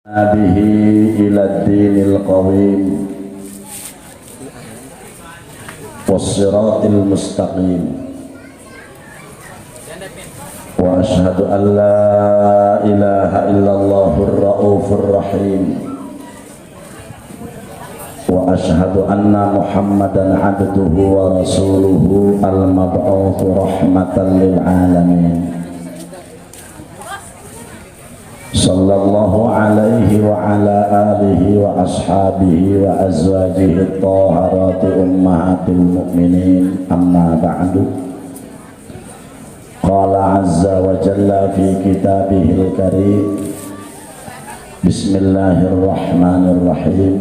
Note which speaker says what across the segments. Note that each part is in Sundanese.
Speaker 1: Bihi ila dinil qawim wassiratil mustaqim wa ashhadu an la ilaha illallahur raufur rahim wa ashhadu anna muhammadan abduhu wa rasuluhu al-mab'uthu rahmatan lil alamin. Sallallahu alaihi wa ala alihi wa ashabihi wa azwajihi at-taharati ummahatil mu'minin, amma ba'du. Qala azza wa jalla fi kitabihil karim, bismillahirrahmanirrahim,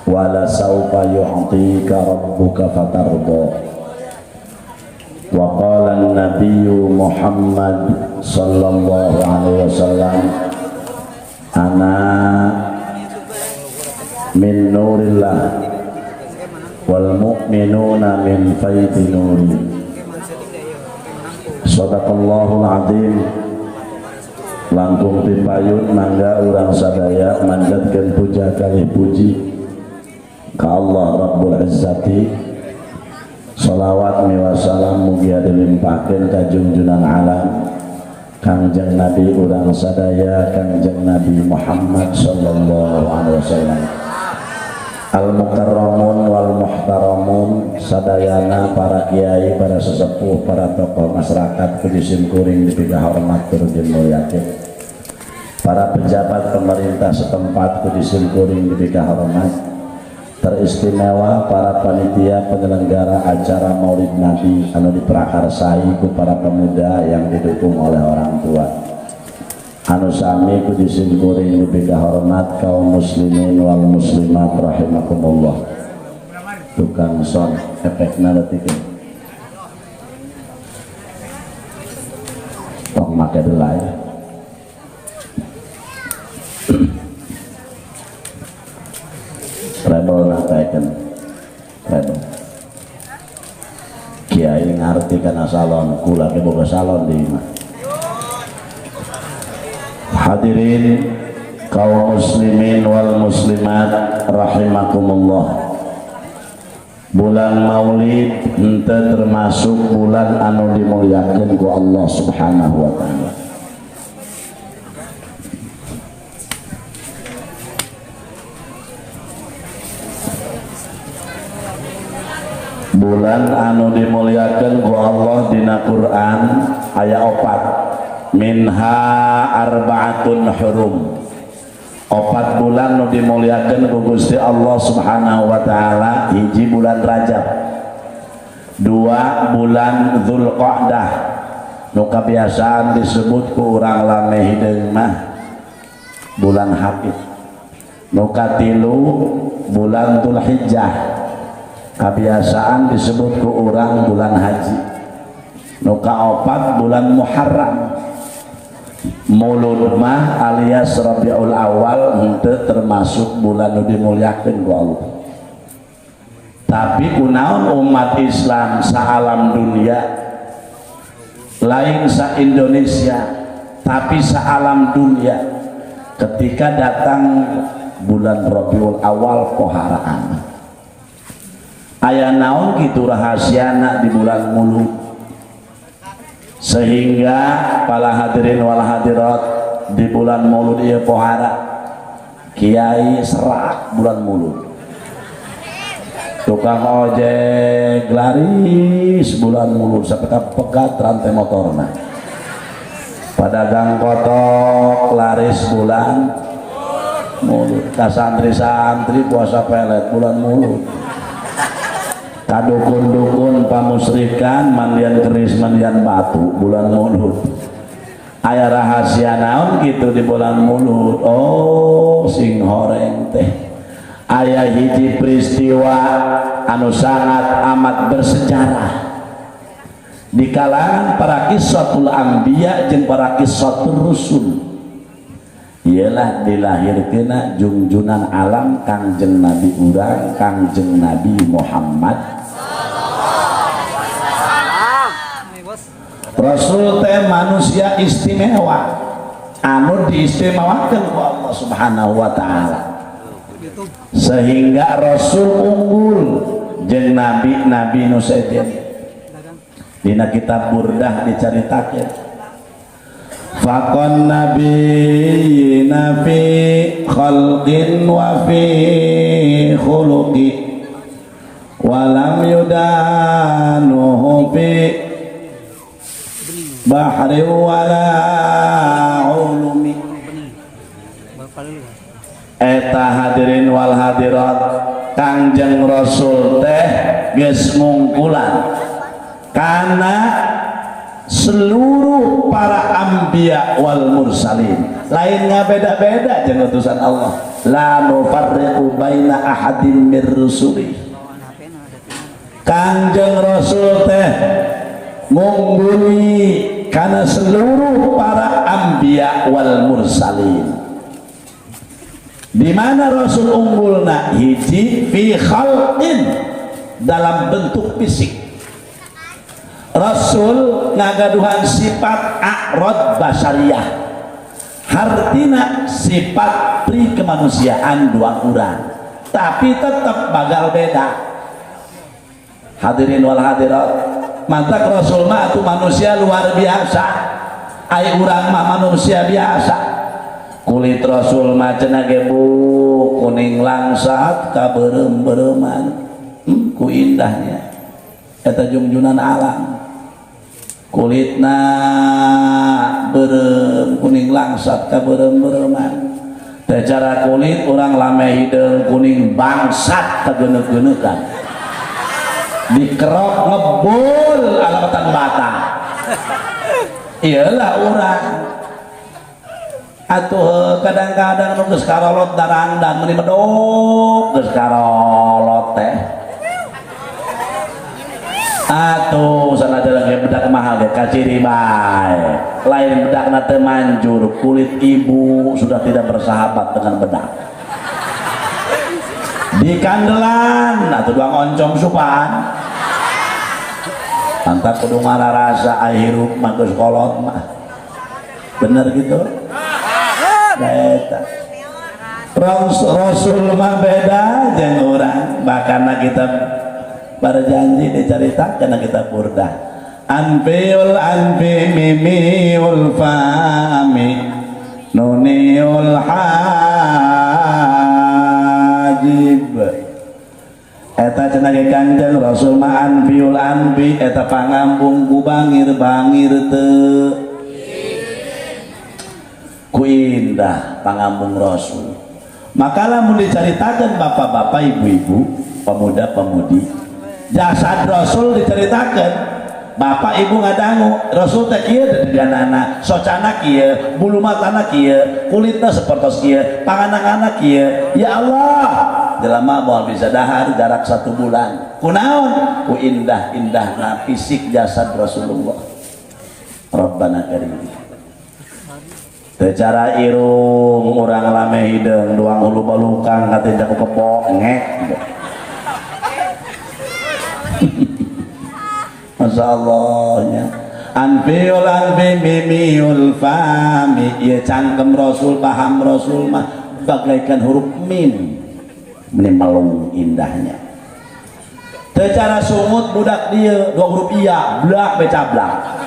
Speaker 1: wa la sawfa yu'tika rabbuka fatarda. Wa qala an-nabiyyu Muhammad sallallahu alaihi wasallam, ana min nurillah wal mu'minuna min faidi nuri. Shadaqallahul azim. Langkung tipayun mangga urang sadaya manjatkeun puja kalih puji ka Allah Rabbul Izzati. Salawat miwa salam mugia dilimpahkeun ka junjunan alam Kangjeng Nabi urang sadaya, Kangjeng Nabi Muhammad sallallahu alaihi wasallam. Al mukarramun wal muhtaramun sadayana para kiai, para sesepuh, para tokoh masyarakat kudu simkuring dipika hormat tur dimulyake. Para pejabat pemerintah setempat kudu simkuring dipika hormat. Teristimewa para panitia penyelenggara acara Maulid Nabi anu diprakarsai ku para pemuda yang didukung oleh orang tua. Anu sami ku disimkuring dipika hormat kaum muslimin wal muslimat rahimakumullah. Tukang son efekna leutik. Tong make delay. Rebel nataikeun. Rebel. Kiai ngarti kana salon, kula ge boga salon di imah. Hadirin kaum muslimin wal muslimat rahimakumullah. Bulan Maulid henteu termasuk bulan anu dimuliakeun ku Allah Subhanahu wa taala. Bulan anu dimuliakeun ku Allah dina Quran aya 4. Minha arba'atun hurum. 4 bulan nu dimuliakeun ku Gusti Allah Subhanahu wa taala. 1 bulan Rajab, 2 bulan Dzulqa'dah nu kabiasaan disebut ku urang lame hideung mah bulan Hafid. Nu katilu bulan Dzulhijjah kabiasaan disebut ku urang bulan haji. Nu kaopat bulan Muharram. Mulud mah alias Rabiul Awal henteu termasuk bulan nu dimuliakeun ku Allah. Tapi kunaon umat Islam saalam dunia, lain sa Indonesia tapi saalam dunia, ketika datang bulan Rabiul Awal poharaan. Aya naon kitu rahasiana di bulan Mulud sehingga para hadirin wal hadirat di bulan Maulud ieu pohara kiai serak bulan Mulud, tukang ojek laris bulan Mulud sampai pegat rantai motorna, pedagang kotok laris bulan Mulud, ka santri-santri puasa pelet bulan Mulud, kadukun-dukun pamusrikan mandian keris mandian batu bulan Mulud. Aya rahasia naon gitu di bulan Mulud? Oh, sing horeng teh aya hiji peristiwa anu sangat amat bersejarah di kalangan para kissatul anbiya jeung para kissatur rusul. Ialah dilahirkeuna jungjunan alam Kangjeng Nabi urang, Kangjeng Nabi Muhammad. Rasul teh manusia istimewa. Anu diistimewakan ku Allah Subhanahu wa taala. Sehingga Rasul unggul jeung nabi-nabi nu sejen. Dina kitab Burdah dicaritakeun. Faqan nabiyina fi khalqin wa fi khuluqi walam yudanuhu fi bahri wala ulumi. Eta hadirin wal hadirat, Kangjeng Rasul teh geus ngungkulan kana seluruh para anbiya wal mursalin. Lain ngabeda-beda jeung utusan Allah. La nufarriqu baina ahadin mir rusuli. Kangjeng Rasul teh ngungguli kana seluruh para anbiya wal mursalin. Di mana Rasul unggulna? Hiji fi khalqin, dalam bentuk fisik. Rasul ngagaduhan sifat a'rad basyariah, hartina sifat pri kemanusiaan dua urang, tapi tetap bagal beda. Hadirin wal hadirat, mantak Rasul mah atuh manusia luar biasa, ai urang mah manusia biasa. Kulit Rasul mah cenah ge bu kuning langsat kaberem-bereman, ku indahnya eta jungjunan alam. Kulitna berem kuning langsat kaberem-bereman. Teh cara kulit urang lame hideung kuning bangsat kageneuk-geneukan, dikerok ngebul alamatan bata. Iyalah urang atuh kadang-kadang nu geus karolot darangdang meuni medok geus karolot teh. Atuh sanajan ge bedak mahal ge kaciri bae. Lain bedakna teu manjur, kulit ibu sudah tidak bersahabat dengan bedak. Di kandelan atuh doang oncom supan. Mantap kudu ngararasa ai hirup mah geus kolot mah. Bener gitu? Eta. Rasul mah beda jeung urang, bahkan kita berjanji diceritakan kita Burdah. Anfiul anfi mimiul fami nuniul hajib. Eta cenah ge Kangjeng Rasul mah anfiul anfi eta pangambung ku bangir-bangir teu. Ku indah pangambung Rasul. Maka lamun diceritakan bapak-bapak, ibu-ibu, pemuda-pemudi, jasad Rasul diceritakan, bapak ibu ngadangu Rasul teh kieu dedeganana, socana kieu, bulu matana kieu, kulitna sapertos kieu, panganangana kieu. Ya Allah, jelema moal bisa dahar jarak 1 bulan. Kunaon? Ku indah-indahna fisik jasad Rasulullah. Rabbana karim. Secara irung urang lame hideung duang hulu balukang katinja ku kepok ngek. Masya Allahnya. Anfiul anfi mimiul fami, ieu cangkem Rasul, paham Rasul mah bagaikan huruf mim, meni melung indahnya. Secara sungut budak dia dua huruf iya, blak becablak.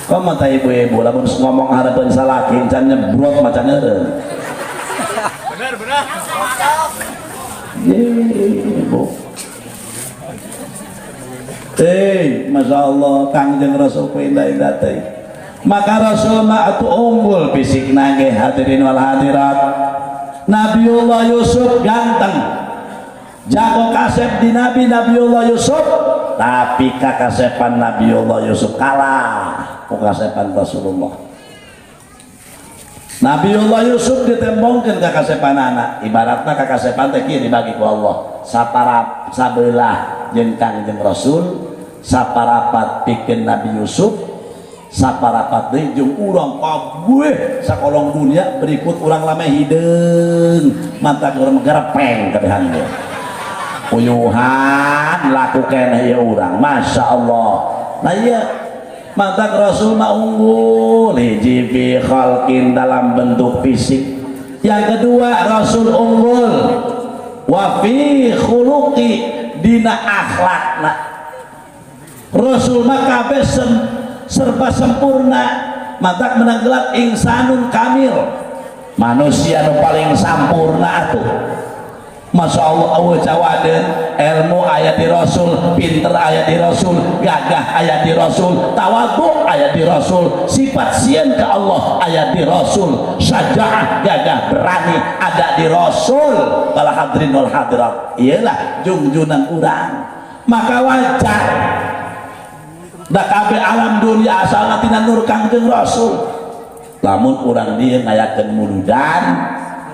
Speaker 1: Kok mata ibu-ibu lamun ngomong harapan salaki can nyebrot macan eureun.
Speaker 2: Benar, benar.
Speaker 1: Ibu. Masya Allah, Kangjeng Rasul ku indah-indah teh. Maka Rasul mah atuh unggul fisikna ge hadirin wal hadirat. Nabiullah Yusuf ganteng, jago kasep di Nabi Nabiullah Yusuf, tapi kakasepan Nabiullah Yusuf kalah ku kasepan Rasulullah. Nabiullah Yusuf ditembongkeun kakasepanana, ibaratna kakasepan teh kieu dibagi ku Allah, saparap sabelah jeung Kangjeng Rasul, saparapat pikeun Nabi Yusuf, saparapat deui jeung urang kabeh sakolong dunia berikut urang lame hideung, mantak urang garepeng kabehan ge. Uyuhan laku keneh ieu urang, Masya Allah. Nah iya Mantak Rasul mah unggul hiji fi khalqin dalam bentuk fisik. Yang kedua Rasul unggul wa fi khuluqi dina akhlakna. Rasul mah kabeh serba sempurna, mantak menang gelar insanun kamil, manusia nu paling sampurna atuh. Masya Allah, Allah jawaden ilmu ayat di Rasul, pinter ayat di Rasul, gagah ayat di Rasul, tawadhu ayat di Rasul, sifat sieun ke Allah ayat di Rasul, syaja'ah gagah berani ada di Rasul. Bala hadirin wal hadirat, iyalah jungjunan urang. Maka wajar da kabeh alam dunia asalna tina nur Kangjeng Rasul. Lamun urang dieu ngayakeun muludan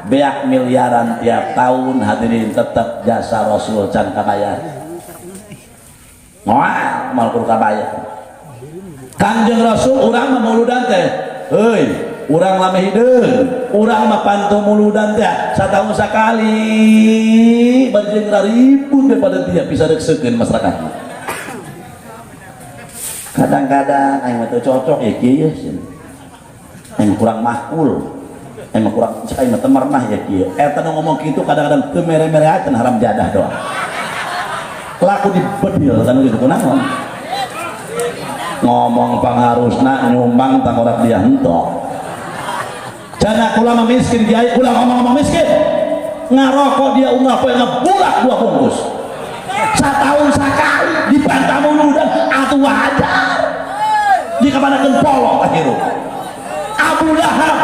Speaker 1: beak miliaran tiap tahun, hadirin tetap jasa Rasul can kabayar. Moal moal kudu kabayar. Kangjeng Rasul urang mah muludan teh, heuy, urang lame hideung, urang mah pantu muludan teh satahun sakali bari jeung ribut daripada dia bisa reuksekeun masyarakat. Kadang-kadang aing mah teu cocok ya kieu aing kurang makul. Emang kurang cai mah temer mah ya kieu. Eta nu ngomong kitu kadang-kadang teu mere-mereakeun haram jadah doang. Laku dibedil kan kitu kunaon. Ngomong pangharusna nyumbang tangkorak dia hentok. Jana kula mah miskin kiai, kula ngomong-ngomong miskin. Ngarokok dia unggal poe ngebulak 2 bungkus. Satahun sakali dibantah muludan atuh wajar. Dikamanakeun polok akhirnya. Abu Lahab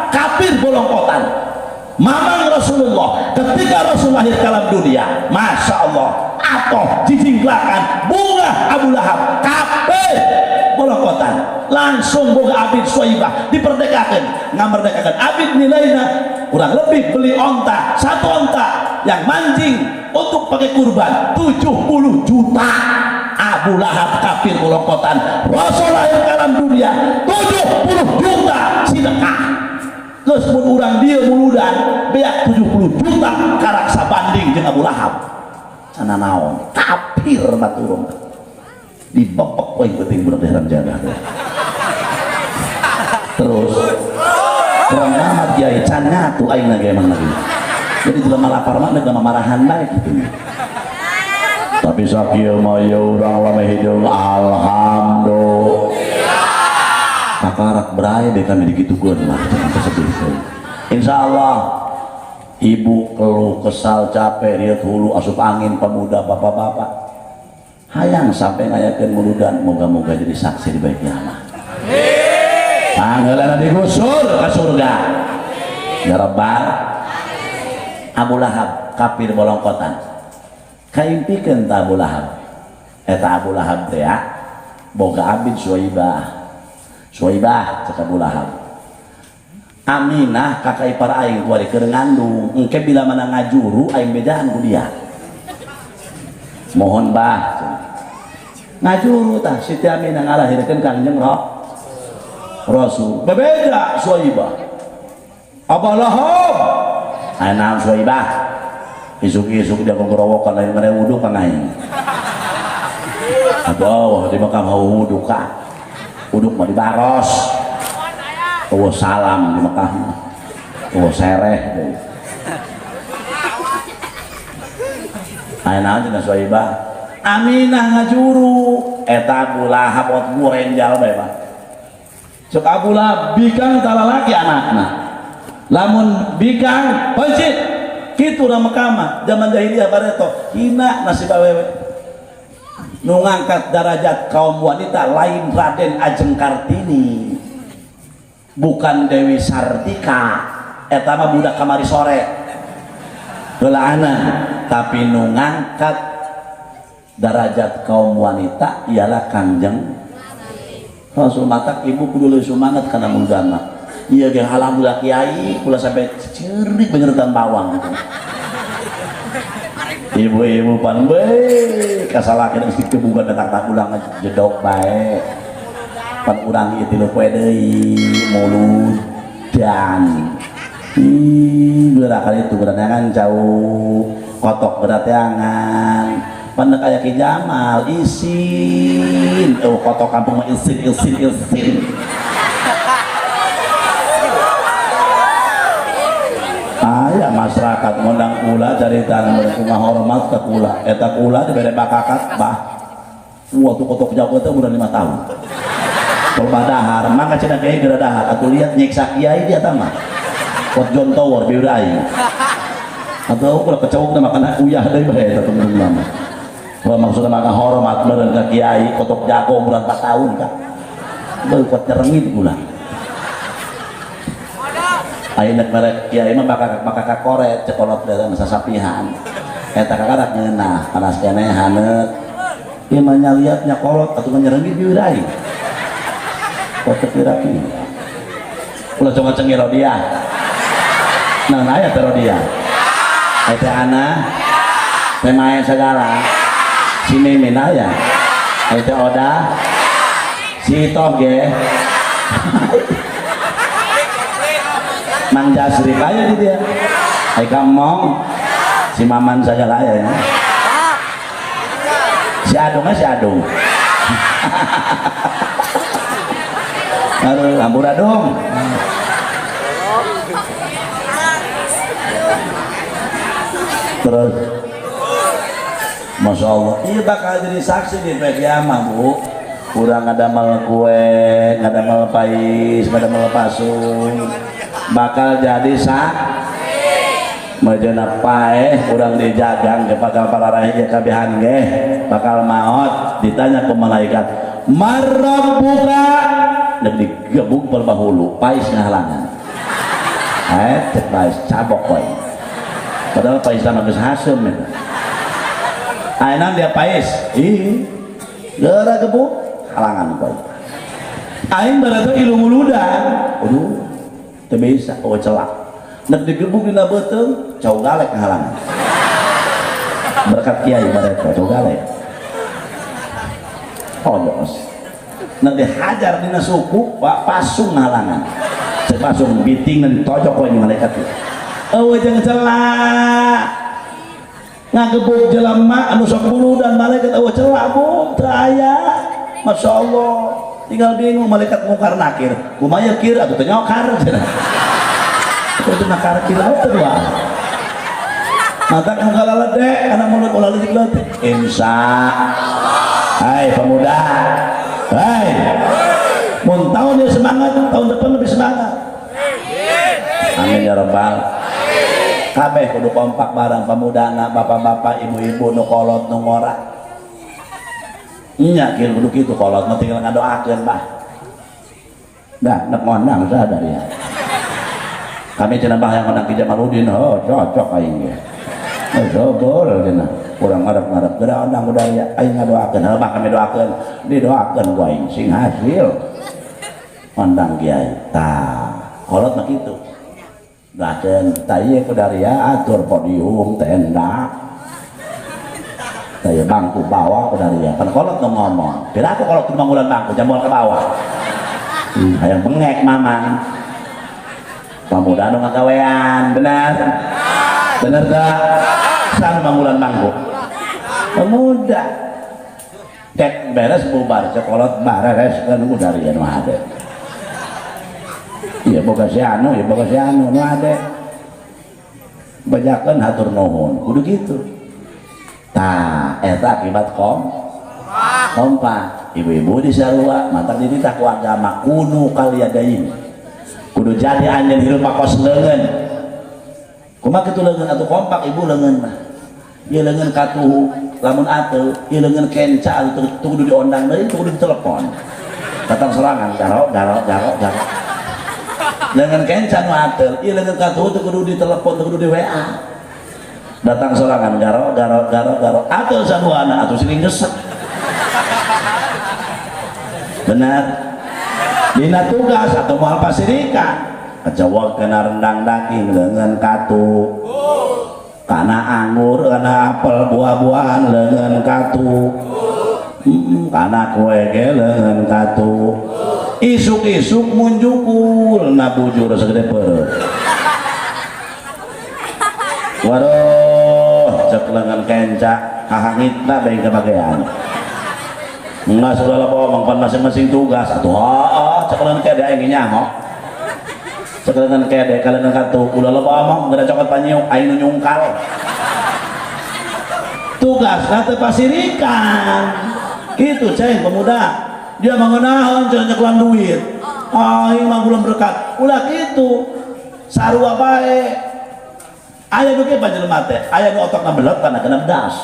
Speaker 1: kafir bolongkotan. Mamang Rasulullah ketika Rasul lahir dalam dunia, Masya Allah, atoh jijingklakan bunga Abu Lahab kafir bolongkotan, langsung boga Abid Suwaibah diperdekakan, ngamerdekakan Abid nilainya kurang lebih beli onta, satu onta yang mancing untuk pakai kurban 70 juta. Abu Lahab kafir bolongkotan, Rasul lahir dalam dunia 70 juta sedekah. Terus mun urang dieu muludan beak 70 juta karaksa banding jeung Abu Lahab. Sana naon? Kafir baturung. Dibebek we penting budak haram jadah. Terus kurang amat kiai can nyatu aing lagi emang lagi. Jadi jelema lapar mah geus marahan bae kitu. Tapi sakieu mah ye urang lame hideung alhamdulillah. Kakarak berai deh kami digitukeun lah, jangan tersedihkeun. Insyaallah ibu keluh kesal capek rieu hulu asup angin pemuda bapak-bapak hayang sampai ngayakeun muludan, moga-moga jadi saksi di baik kiamat. Amin. Pangheulana digusur ka surga. Ya Rabbal. Abu Lahab kafir bolongkotan. Kaimpikeun ta Abu Lahab. Eta Abu Lahab teh ya boga Abid Suwaibah. Suwaibah cek Abu Lahab, Aminah kakak ipar aing kuari keur ngandung, engke bila mana ngajuru aing bejaan ku dia. Mohon bah ngajuru tah Siti Aminah ngalahirkeun Kangjeng Rasul. Bebeja Suwaibah. Abu Lahab, aya naon Suwaibah? Isuk-isuk dia gorowokan lain mere wudu ka aing. Aduh, di Mekah mau wudu ka. Uduk mau dibaros, oh salam di Mekah, oh sereh. Ayo naon cenah Suwaibah, Aminah ngajuru, eta Abu Lahab ot gurenjal bae Pak. Cek Abu Lahab bikang talalaki anakna. Lamun bikang pencit, kitu urang Mekah mah zaman jahiliyah bareto, hina nasib awewe. Nu ngangkat darajat kaum wanita lain Raden Ajeng Kartini, bukan Dewi Sartika, eta mah budak kamari sore heulaana, tapi nu ngangkat darajat kaum wanita ialah Kangjeng Rasul. Matak ibu kudu leuwih semangat kana mudana. Ieu ge alhamdulillah kiai kula sampai ceurik benyeretan bawang. Ibu-ibu pan we kasalakeun geus dikebugan datang tak ulang jedok bae. Pan urang ieu 3 poe deui muludan. Ih, geura kali itu geura neangan jauh kotok geura teangan. Pandek aya Ki Jamal isin. Oh kotok kampung mah isin isin isin. Aya masyarakat ngundang kula caritaan mereka ngahormat ke kula. Eta kula dibere bakakat bah. Wah tuh kotok jago teh udah 5 tahun. Kalau dahar, mangga cenah kiai geura dahar. Atuh lihat nyiksa kiai dia mah. Kot John Tower bieu aing. Atau ulah kecewuk teh makan uyah deui bae eta temen mah. Wah maksudna maka hormat meureun ka kiai kotok jago umuran 4 tahun ka. Beuh kuat nyerengit kula. Ayeuna merek kiai mah bakal kakoret cekolot dalam sasapihan. Eta kakarak ngeunah panas keneh haneut. Ieu mah nyaliat nyakolot atuh mah nyerengit bieu aing. Kotok pirapi. Ulah congoceng rodiah. Nah aya teh rodiah. Eta ana teh maen segala. Si Mimin aya. Eta Oda. Si Toh ge. Mang Jasri aya di dia. Ai kamong si Maman segala aya ya. Si Adung si Adung. Aduh, ampura dong. Terus Masya Allah, iya bakal jadi saksi di kiamah bu. Kurang ngadamel kue, ngadamel pais, ngadamel pasung, bakal jadi sak. Mejena paeh kurang dijagang ke bakal para raih kabehan ge bakal maot ditanya ke malaikat marabbuka nek digebug perbahulu pais ngahalangan cek pais cabok koy padahal pais sama geus haseum eta ayeuna dia pais ih geura gebug halangan koy aing baratu ilmu muludan aduh teu bisa oh celak nek digebug dina beuteung cau galek ngahalangan berkat kiai bareta cau galek oh nek dihajar dina suku pak pasung ngahalangan cek pasung biting dan tojok koy malaikat eueuh jeung celak ngagebug jelema anu sok dan malaikat eueuh celak bu teu aya Masya Allah tinggal bingung malaikat mungkar nakir kumaha kir atuh teu nyokar cenah itu nakar kir teu dua mata muka lalede kana mulut ulah leutik-leutik insya hai pemuda hai mun tahun dia semangat tahun depan lebih semangat amin ya rabbal kabeh kudu kompak bareng pemuda anak bapak-bapak ibu-ibu nu kolot nu ngora nya kieu kudu kitu kolot mah tinggal ngadoakeun bah dah nek ngondang sadar ya kami cenah bah yang ngondang Ki Jamaludin oh cocok aing ge sobol cenah urang ngarep-ngarep geura ondang budaya aing ngadoakeun heuh bah kami doakeun didoakeun ku aing sing hasil ondang kiai tah kolot mah kitu doakeun tah ieu ku daria atur podium tenda tah ieu bangku bawah ku daria pan kolot nu ngomong pira aku kolot kudu manggulan bangku jambol ke bawah hayang bengek mamang pamuda nu ngagawean benar bener tak sana manggulan bangku pemuda cek beres bubar cekolot bareres kan ku daria nu hade iya boga si anu iya boga si anu nu hade bajakeun hatur nuhun kudu kitu tah eta akibat kompak ibu-ibu di sarua mantak dititah ku agama kunu kaliadain kudu jadi anjeun hirup kos leungeun kumaha kitu leungeun atuh kompak ibu leungeun mah ieu leungeun katuhu lamun ateu ieu leungeun kenca atuh kudu diondang deui kudu ditelepon datang serangan garo garo garo garo leungeun kenca nu ateu ieu leungeun katuhu teu kudu ditelepon teu kudu di WA datang sorangan garo garo garo garo ateu sabuana atuh siling gesek benar dina tugas atau moal pasirikan kejawa kena rendang daging leungeun katu kana anggur kana apel buah-buahan leungeun katu kana kue ge leungeun katu isuk-isuk munjukul na bujur segede perut waduh cek leungeun kenca hahangitna bae kebagean. Enggak saudara bawa mangpan masing-masing tugas atuh heeh cekeleun kede aing nyaho. Cekeleun kede kaleun katuh ulah loba omong geura cokot panyiuk aing nu nyungkal. Tugasna teu pasirikan. Kitu ceng pemuda. Dia mengenahan cenah nyekelan duit. Aing mah bulan berkat. Ulah kitu. Sarua bae. Aya nu kieu panjelema teh, aya nu otokna belet tanah kena bedas.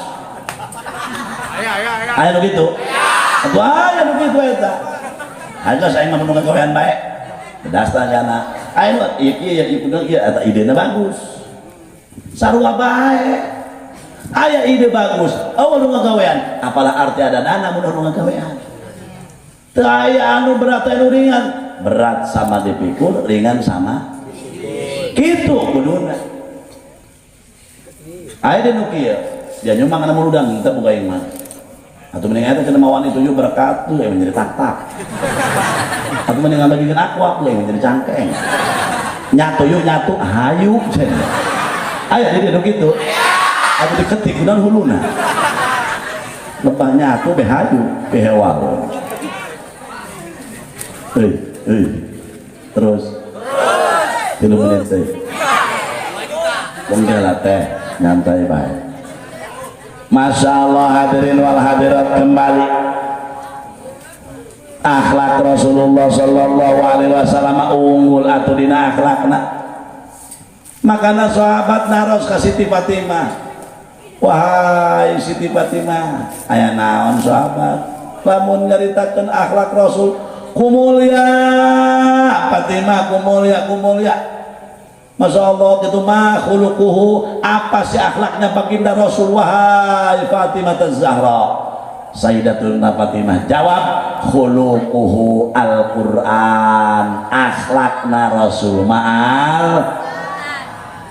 Speaker 1: Aya nu kitu. Atuh aya nu kitu eta. Aya geus aing mah nu gawean bae. Bedas tah kana. Aya nu ieu kieu ieu kudu ieu eta idena bagus. Sarua bae. Aya ide bagus, eueuh nu ngagawean, apalah arti ada dana mun nu ngagawean. Teu aya anu berat anu ringan, berat sama dipikul, ringan sama kitu kuduna. Aya deui nu kieu, dia nyumbang kana muludang teu boga ieu mah. Atuh mending eta cenah mawan itu berkat tuh menjadi tak-tak. Atuh mending ngabagikeun aqua tuh menjadi cangkeng. Nyatu yuk nyatu hayu cenah. Aya deui nu kitu. Atuh diketik kudan huluna. Lebah nyatu behayu behewal. Terus 3 menit teh. Mungkin teh nyantai bae. Masya Allah hadirin wal hadirat kembali. Akhlak Rasulullah sallallahu alaihi wasallam unggul atuh dina akhlakna. Makana sahabat naros ka Siti Fatimah. Wahai Siti Fatimah, aya naon sahabat? Lamun nyaritakeun akhlak Rasul kumulya Fatimah kumulya kumulya. Masya Allah itu mah khuluquhu, apa sih akhlaknya baginda Rasul wahai Fatimah Az-Zahra? Sayyidatuna Fatimah jawab khuluquhu Al-Qur'an, akhlakna Rasul ma'al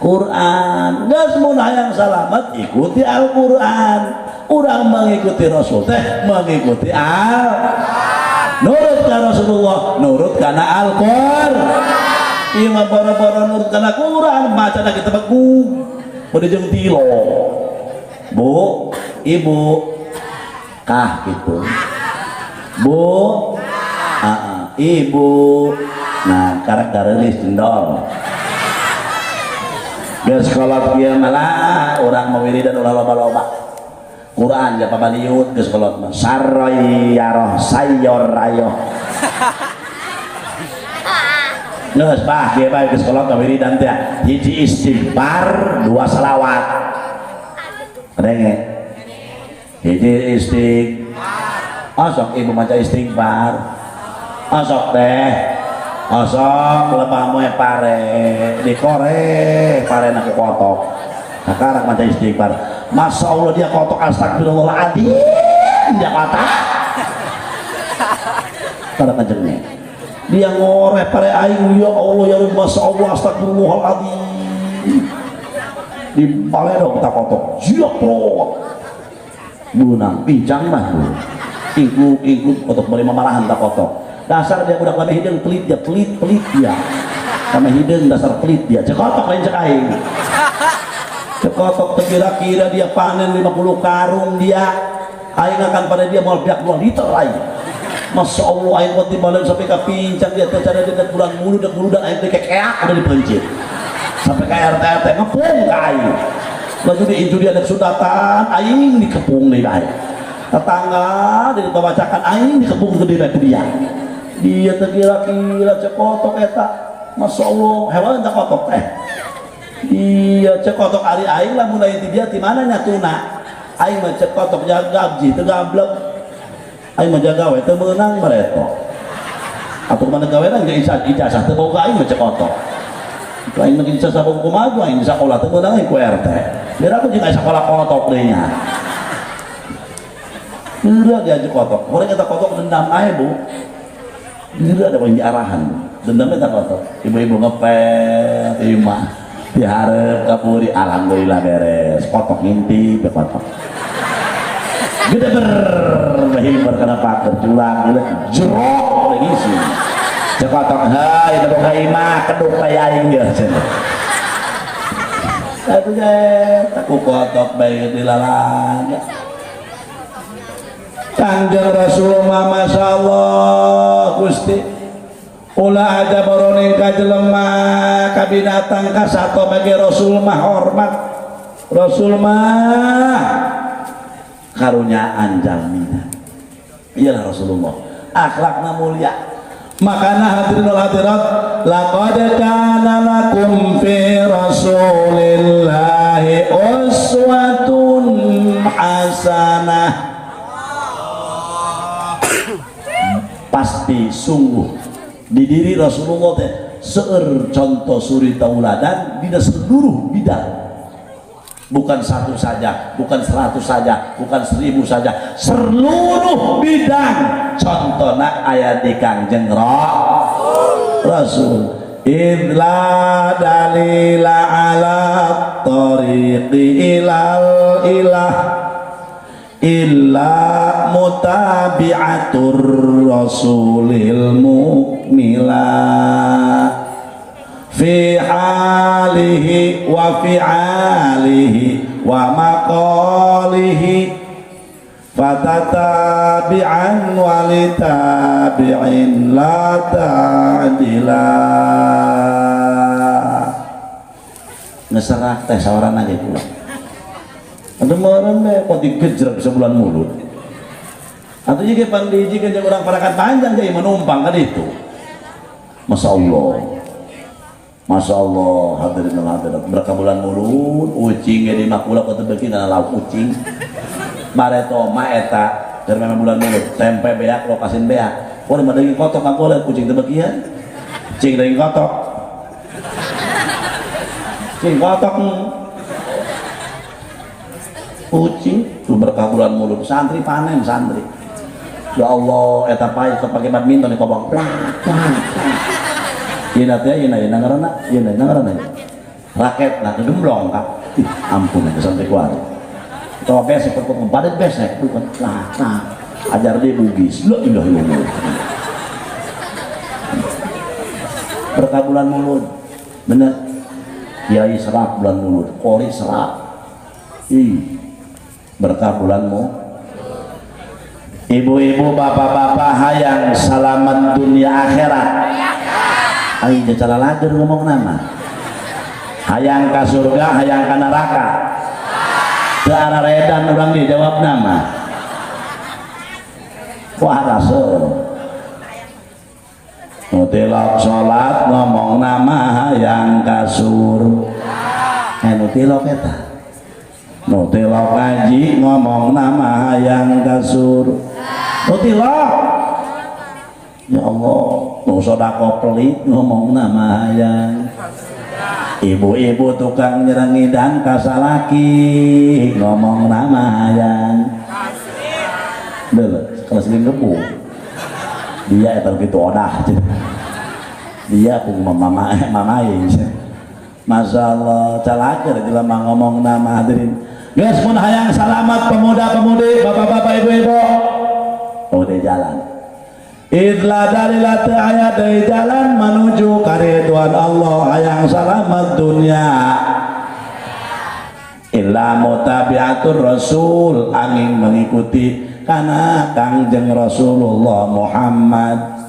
Speaker 1: Quran. Geus mun hayang salamet ikuti Al-Qur'an. Urang mengikuti Rasul teh mengikuti Al nurut ka Rasulullah, nurut kana Al-Qur'an. Ieu mah boro-boro nurut kana Quran, maca kita beku bade jeung tilo. Bu, ibu kah gitu. Bu, ibu. Nah, karek dareulis jendol. Geus kolot kieu malah urang mawiridan ulah loba-loba. Quran ja pabaliut geus kolot mah. Sarayyaroh sayor rayoh. Geus bah kieu bae geus kolot wiridan teh. Hiji istighfar, 2 selawat. Renge. Hiji istighfar. Osok ibu maca istighfar. Osok teh. Osok lebah moe pare dikore pare nak kotok. Kakarak maca istighfar. Masya Allah dia kotok astagfirullahaladzim dia kotak. Pada kanjengnya. Dia ngoreh pare aing ya Allah ya Rabb masya Allah astagfirullahaladzim. Di paledok tak kotok. Jiaplok. Bunang pincang mah. Ingkluk kotok bari mamarahan tak kotok. Dasar dia budak lame hideung pelit dia, pelit dia. Lame hideung dasar pelit dia. Cekotok lain cek aing. Cekotok kira-kira dia panen 50 karung dia. Aing akan pada dia mau biak 2 liter aing. Masya Allah aing buat dibalen sampai ke pincang dia teh cara dia bulan mulu dan aing teh kekeak udah dipencit. Sampai ke RT RT ngepung ka aing. Laju diinju dia ada sunatan aing dikepung deui aing. Tetangga dari babacakan aing dikepung gede bae ku dia. Dia terkira-kira cekotok eta. Masya Allah hewan cekotok teh. Iya cekotok ari aing lah mulai ti dia ti mana nyatuna. Aing mah cekotok jaga abji teu gablek. Aing mah jaga we teu meunang bareto. Atuh mana gawean ge ijazah teu boga aing mah cekotok. Aing mah ijazah kumaha aing sakola teu meunang aing ku RT. Biar aku jeung sakola kotok deui nya. Geura dia cekotok. Urang eta kotok dendam ae Bu. Geura ada yang diarahan. Dendamnya tak kotok. Ibu-ibu ngepel imah diharap kapuri alhamdulillah beres. Kotok ngintip kotok. Gede berhibar kana paker curang jerok ngisi. Cekotok heuy teu boga imah keduk bae aing geus cenah. Atuh ge ku kotok bae dilalana. Kanjeng Rasul mah masyaallah Gusti ulah aja boroning ka jelema ka binatang ka sato bagi Rasul mah hormat. Rasul mah karunyaan jalmina. Iyalah Rasulullah akhlakna mulia. Makana hadirin wal hadirat laqad kana lakum fi rasulillahi uswatun hasanah. Pasti sungguh di diri Rasulullah teh seueur contoh suri tauladan di seluruh bidang. Bukan satu saja, bukan 100 saja, bukan 1000 saja, seluruh bidang contohna aya di Kangjeng Rasul. Idla dalila ala tariqi ilal ilah illa mutabi'atur rasulil mukmila fi halihi wa fi'alihi wa maqalihi fatatabi'an walitabi'in la ta'dila. Ngeserah teh sawarana ge kula. Aduh meureun we kok digejrek sebulan mulut. Atuh ieu ge pandihijikeun jeung urang parakan panjang ge menumpang ka ditu. Masya Allah. Masya Allah hadirin wal hadirat berkah bulan mulut ucing ge di makula kok teu beuki dina lauk ucing. Bareto mah eta keur memang bulan mulut tempe beak lokasin beak. Kudu mah daging kotok kagoleut kucing teu beukian. Cing daging kotok. Cing kotok. Kucing tuh berkah bulan mulut santri panen santri. Ya Allah eta pae pakai badminton di kobong. Yeuna teh yeuna yeuna ngaranna yeuna ngaranna raket lah kegemblong kak. Ih, ampun eta santri kuari. Tawa besek perpotong padet besek bukan lah nah ajar dia bugis la ilaha illallah. Berkah bulan mulut bener kiai serak bulan mulut kori serak. Ih berkah bulanmu. Ibu-ibu bapak-bapak hayang selamat dunia akhirat. Ayo cara lager ngomong nama. Hayang ka surga, hayang ka neraka. Teu araredan urang dijawab nama. Wah rasa. Nu tilok salat ngomong nama hayang ka surga. Nu tilok eta. Nu tilok ngaji ngomong nama hayang ka surga. Nu tilok. Ya Allah, nu sedekah pelit ngomong nama hayang. Ibu-ibu tukang nyerengidan ka salaki ngomong nama hayang. Deuleu, kelas gebu. Dia eta kitu odah. Dia pun mamai. Masyaallah, calaker jelema ngomong nama hadirin. Geus mun hayang salamat pemuda-pemudi, bapak-bapak, ibu-ibu. Udah jalan. Idla dalila teu aya deui jalan menuju karidwan Allah hayang salamat dunia. Illa mutabi'atur rasul angin mengikuti kana Kangjeng Rasulullah Muhammad.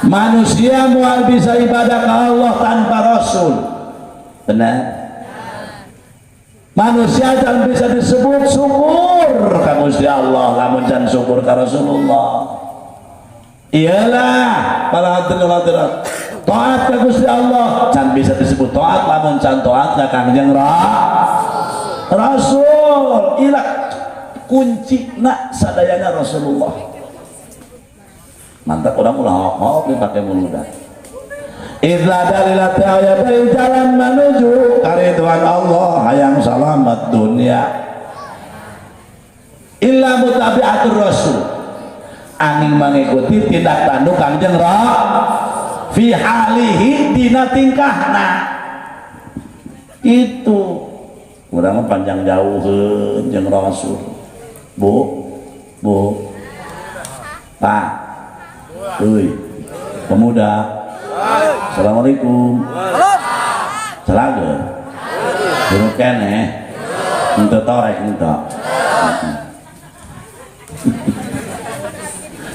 Speaker 1: Manusia moal bisa ibadah ke Allah tanpa Rasul. Benar? Manusia jangan bisa disebut syukur ka Gusti Allah lamun can syukur ka Rasulullah. Iyalah para hadirin wal hadirat. Taat ka Gusti Allah can bisa disebut taat lamun can taat ka Kangjeng Rasul. Ilah kunci nak sadayana Rasulullah. Mantap orang ulah hok-hok dipakai muludan. Idla dalila ta'aya dari jalan menuju karidwan Allah hayang selamat dunia. Illa mutabi'atur rasul angin mengikuti tindak tanduk Kangjeng fi halihi dina tingkahna. Itu urang panjang jauh jeung Rasul. Bu, bu, Pak, euy, pemuda. Assalamualaikum. Celaga. Guru keneh. Henteu torek henteu.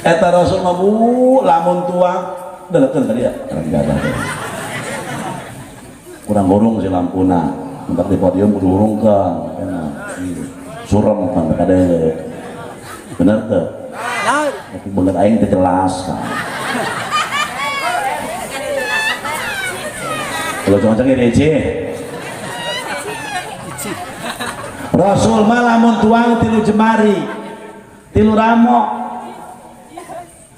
Speaker 1: Eta Rasul mah bu lamun tuang delekeun ka dia renggada. Kurang gorong si lampuna. Entar di podium kudu hurungkeun. Surem kan kade. Bener teu? Tapi bener aing teu jelas kan. Kalau cuma cengir DC. Rasul mah lamun tuang tilu jemari, tilu ramok,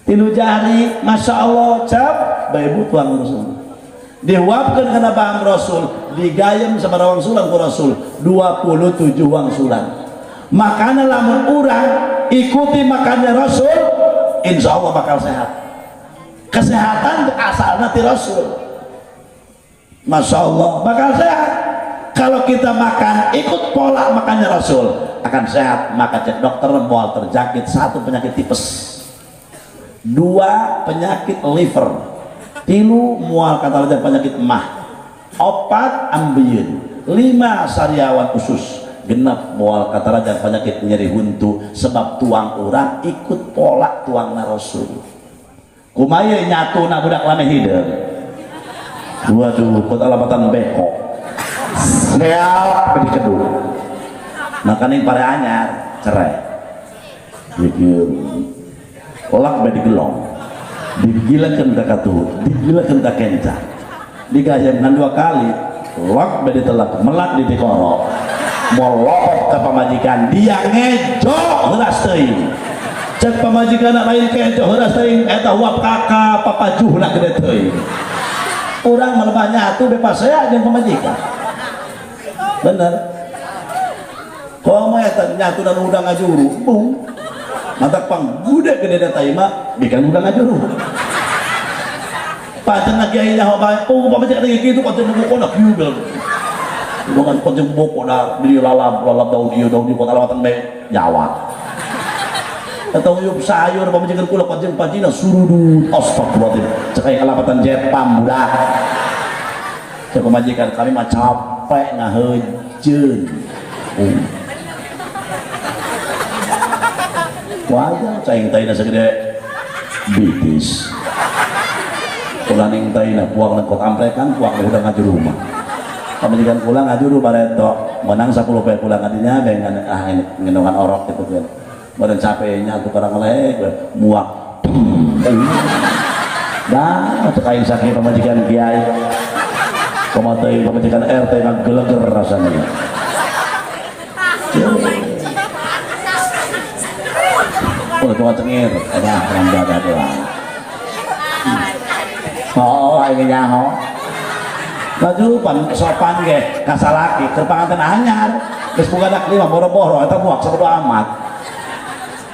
Speaker 1: tilu jari, masya Allah, cap, bae bu tuang Rasul. Dihuapkeun kana bahan Rasul, digayem sabaraha wangsulan ku Rasul, 27 wangsulan. Makanya lamun urang ikuti makannya Rasul, insya Allah bakal sehat. Kesehatan asalna ti Rasul. Masya Allah bakal sehat. Kalau kita makan ikut pola makannya Rasul akan sehat. Maka cek dokter moal terjangkit 1 penyakit tipes, 2 penyakit liver, 3 mual kata raja penyakit emah, 4 ambeien, 5 sariawan usus, 6 mual kata raja penyakit nyeri huntu. Sebab tuang urang ikut pola tuangna Rasul. Kumaha nyatuna budak lame hideung. Waduh, kota lapatan beko. Seal di kedung. Makaning pare anyar cerai. Dikieu. Olak bae digelong. Digilakeun ka katuhu, digilakeun ka kenca. Digayemkan 2 kali, lak bae ditelak, melak di tikoro. Molokok ka pamajikan, dia ngejo heuras teuing. Cek pamajikan lain kejo heuras teuing, eta huap kakak papajuhna gede teuing. Urang mah nyatu bebas saya jeung pamajikan. Bener. Komo eta nyatu dan udang ngajuru, bung. Mantak pang gude gede data mah bikin udang ngajuru. Pancen kiai nyaho bae, oh pamajikan teh kitu pancen boko na kieu bel. Bukan pancen boko na beli lalap, lalap daun ieu daun ieu kota lawatan bae nyawa. Atau yuk sayur pamajikan kula pancen pancina surudut astagfirullahaladzim. Cek aya kalapatan jepam budak. Cek pamajikan kami mah capek ngahejeun. Wajar caing taina segede bitis. Kula ning taina buang nang kota amprekan, buang udah ngajuru rumah. Pamajikan kula ngajuru bareto, menang 10 poe kula ngadinya dengan ah ngendongan orok gitu kan. Badan capeknya tuh karang leh muak. Dah cek aing sakit pamajikan kiai. Kumaha pamajikan RT ngageleger rasanya. Oh, cuma cengir, ada orang jaga doang. Oh, ini nyaho. Laju pan sopan ge, kasalaki, keur panganten anyar. Geus boga anak 5 boro-boro eta muak sabodo amat.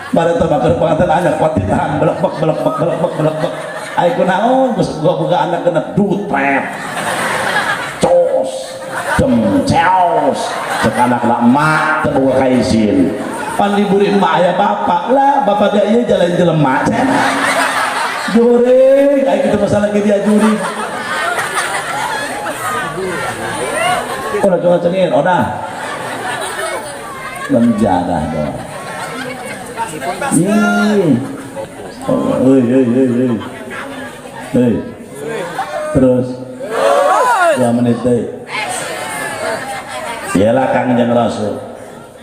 Speaker 1: Bare teh keur panganten anyar kuat ditahan belek-bek belek-bek belek-bek belek-bek. Ai kunaon geus boga anak genep dutret. Cos, dem ceos. Cek anak lah emak teu boga kaisin. Pan libur emak aya bapak lah, bapak dia ieu jalan jelema cenah. Jurig, ayo kita masalah ke dia jurig. Udah coba cengin, udah. Lenjadah dong. Ih. Hei, hei, hei, hei. Hei. Terus 2 menit deh. Iyalah Kangjeng Rasul.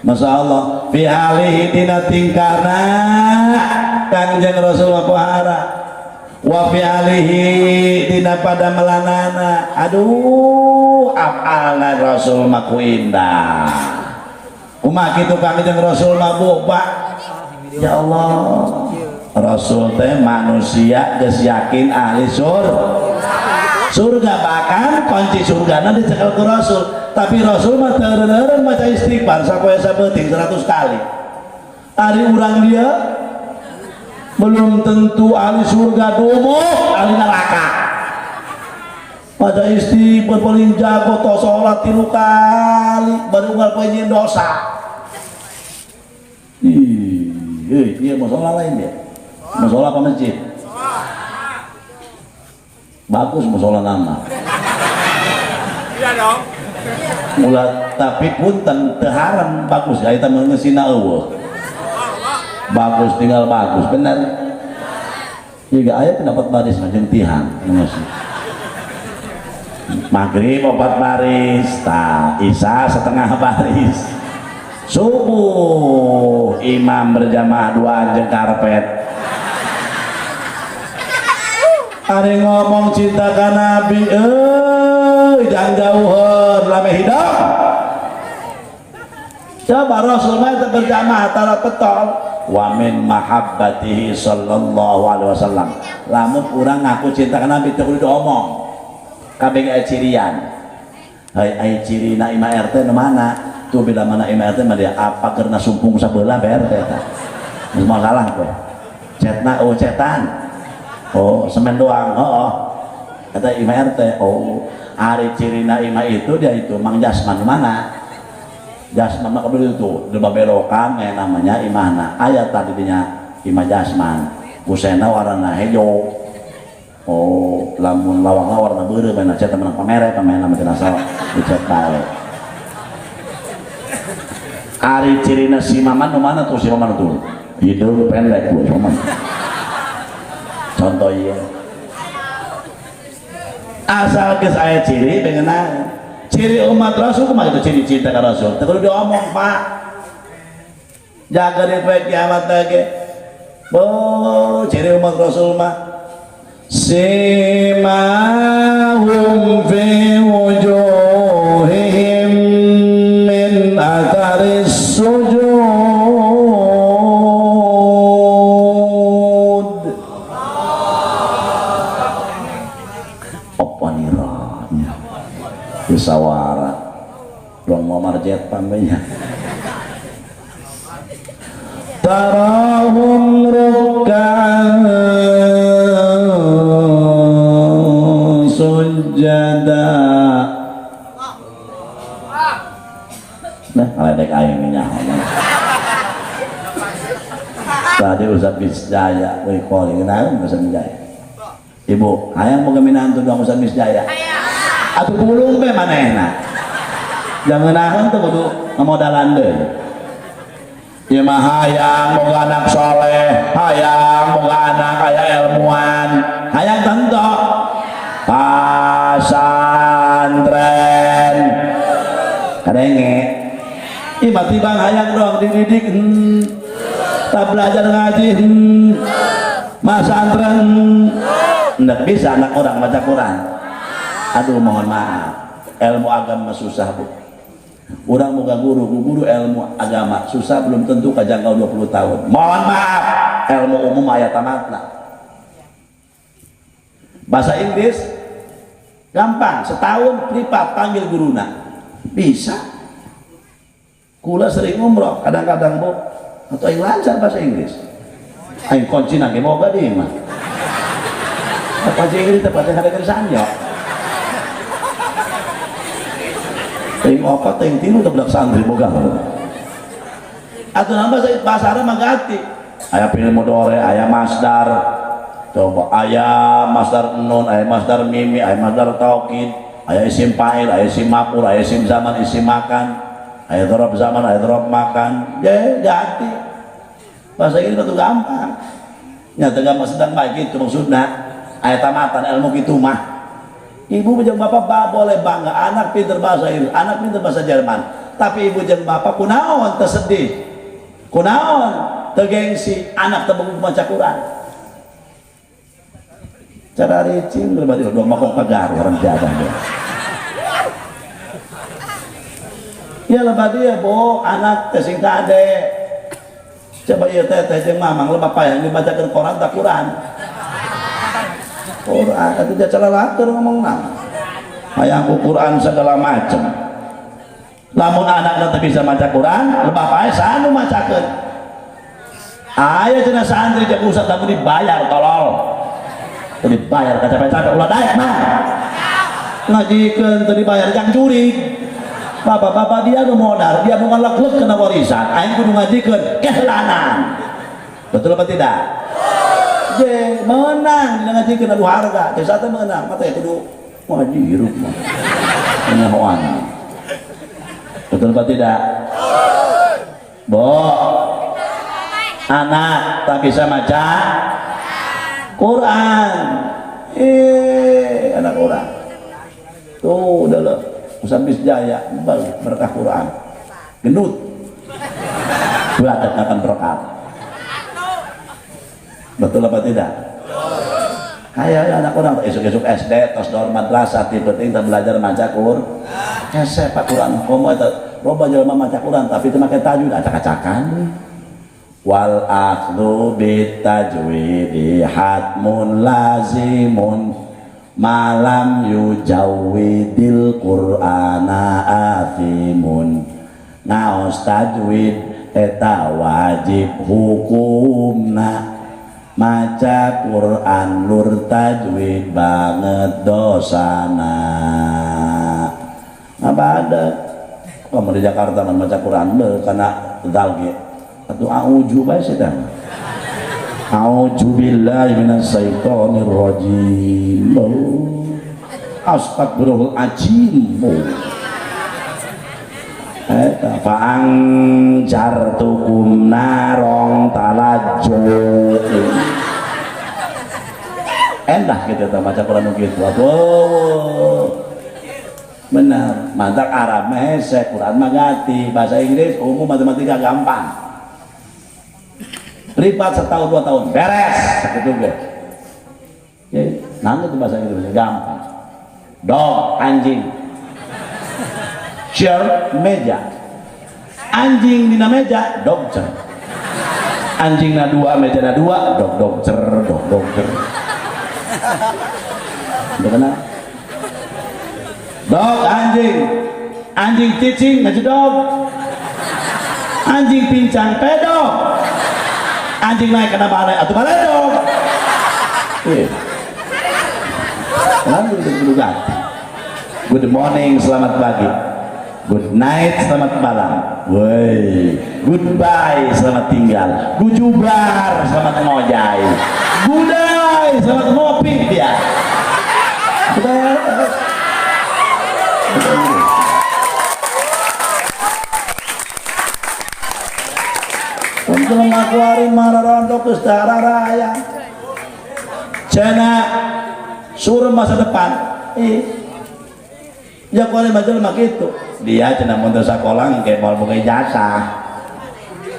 Speaker 1: Masya Allah, fi alihi dina tingkana Kangjeng Rasul pohara. Wa fi alihi dina pada melanana. Aduh, afalna Rasul maku indah. Kumaha kitu Kangjeng Rasul mah Pak? Ya Allah, Rasul teh manusia geus yakin ahli surga, bahkan kunci surgana dicekel ku Rasul. Tapi Rasul mah teu eureun maca istighfar sapoe sabeuting 100 kali. Ari urang dia belum tentu ahli surga, domo ahli neraka. Maca istighfar paling jago tos salat 3 kali baru unggal poe nyieun dosa. Ih, iya musola lain dia. Musola apa masjid? Bagus musola nama.
Speaker 2: Iya dong.
Speaker 1: Mula tapi punten teu haram bagus ya eta mengesina eueuh. Bagus tinggal bagus, bener. Jika aya pendapat baris jeung tihang. Maghrib 4 baris, ta isya setengah baris. Subuh imam berjamaah 2 jeung karpet. Ari ngomong cinta ka Nabi, jangan jauhan lame hidup. Coba Rasul mah teu berjamaah tara petol. Wa min mahabbatihi sallallahu alaihi wasallam. Lamun urang ngaku cinta ka Nabi teu kudu diomong. Kabeh aya cirian. Hai ai cirina imah RT nu mana? Tuh bila mana imah RT mah dia apa karena sumpung sabelah BRT eta. Geus masalah kowe. Cetna oh cetan. Oh semen doang. Oh. Kata imah RT. Oh, ari cirina imah itu dia itu Mang Jasman mana? Jasman mah kudu itu di belokan namanya imahna. Aya tadi dinya imah Jasman. Kusena warna hejo. Oh, lamun lawangna warna beureum mana cet menang pamere pamere mah cenah salah dicet bae. Ari cirina si Maman nu mana tuh si Maman tuh? Hidung pendek bu Maman. Contoh ieu. Asal geus aya ciri beungeunah. Ciri umat Rasul kumaha itu ciri cinta ka Rasul? Teu kudu diomong, Pak. Jaga di poe kiamat teh ge. Bo, ciri umat Rasul mah simahum fi wujuhihim min atharis sujud. Apa niranya disawara dong mau marjet pambenya tarahum ruk'an sujada. Nah, aledek aing nyaho. Tadi Ustaz Misjaya, weh kori naon Ustaz Misjaya. Ibu, hayang boga minantu doang Ustaz Misjaya. Atuh pulung be manehna. Jangan naon teh kudu ngamodalan deui. Ieu mah hayang boga anak soleh, hayang boga anak kaya ilmuwan, hayang tentu. Pasantren kadenge ih mati bang hayang doang dididik tak belajar ngaji masantren nggak bisa anak orang baca Quran. Aduh mohon maaf, ilmu agama susah bu. Orang moga guru, guru ilmu agama susah belum tentu kajangkau 20 tahun. Mohon maaf, ilmu umum ayat tamatna. Bahasa Inggris gampang, setahun privat panggil guruna bisa. Kula sering umroh kadang-kadang bu, atau yang lancar bahasa Inggris aing kunci nangge moga di mah bahasa Inggris tepatnya ada kerjaan ya ting opat ting tilu udah santri moga atau nambah bahasa Arab mah ganti aya fi'il mudhari aya masdar. Coba ayah masdar nun, ayah masdar mimi, ayah masdar taukid, ayah isim fa'il, ayah isim maf'ul, ayah isim zaman, isim makan, ayah dzaraf zaman, ayah dzaraf makan. Ya ganti. Bahasa Inggris itu gampang. Nyata gampang sedang baik itu maksudna. Ayah tamatan ilmu gitu mah. Ibu jeung bapak boleh bangga anak pinter bahasa Inggris, anak pinter bahasa Jerman. Tapi ibu jeung bapak kunaon teu sedih. Kunaon teu gengsi, anak teu baca Quran. Cara ricin berarti dua makok pagar orang jadah dia. Ya lebah dia bo anak teh sing kade. Coba ieu teh teh jeung mamang lebah payah dibacakeun Quran tak Quran. Quran atuh dia calalaker ngomong mah. Hayang ku Quran segala macam. Lamun anakna teu bisa maca Quran, lebah paeh sanu macakeun. Aya cenah santri jeung ustaz lamun dibayar tolol. Dibayar capek-capek ulah daek mah ngajikeun teu dibayar jang jurig. Bapak-bapak dia nu modal, dia bukan lek-lek kena warisan, aing kudu ngajikeun kehlanan. Betul apa tidak? Je menang dina ngajikeun adu harga, teh sate menang, mah teh kudu ngaji hirup mah. Nyahoan. Betul apa tidak? Bo. Anak tak bisa maca Quran. Anak orang tuh udah loh Ustaz Jaya berkah Quran gendut buat akan berkat. Betul apa tidak? Kayak anak orang esok-esok SD tos dor madrasah tiba-tiba belajar maca Quran. Hese Pak Quran komo eta loba jelema maca Quran tapi teu make tajwid acak-acakan. Wal akhdhu bitajwidi hatmun lazimun malam yujawwidil qur'ana athimun. Naos tajwid eta wajib hukumna, maca Quran lur tajwid banget dosana. Apa ada kamu di Jakarta maca Quran be karena dalge atau auju bae sedang auju billahi minasyaitonir rajim astagfirullahaladzim eta faang jartukum narong talajju endah gitu ta maca Quran gitu. Wow. Benar, mantak Arab mah hese, Quran mah gati, bahasa Inggris umum, matematika gampang. Privat setahun 2 tahun beres sakitu ge. Ya, nang itu bahasa Inggris gampang. Dog anjing. Chair meja. Anjing dina meja, dog cer. Anjing na 2, meja na 2, dog dog cer, dog dog cer. Udah kenal? Dog anjing, anjing cicing ngejedog, anjing pincang pedok, anjing naik kena balai atau baledog. Lalu good morning, selamat pagi. Good night, selamat malam. Woi, goodbye, selamat tinggal. Gujubar, selamat ngojai. Gudai, selamat ngopi dia. Untuk mengakuari mararondok secara raya. Cena suruh masa depan. Ya kuari majalah mak itu. Dia cena mun teu sakola engke moal boga ijazah.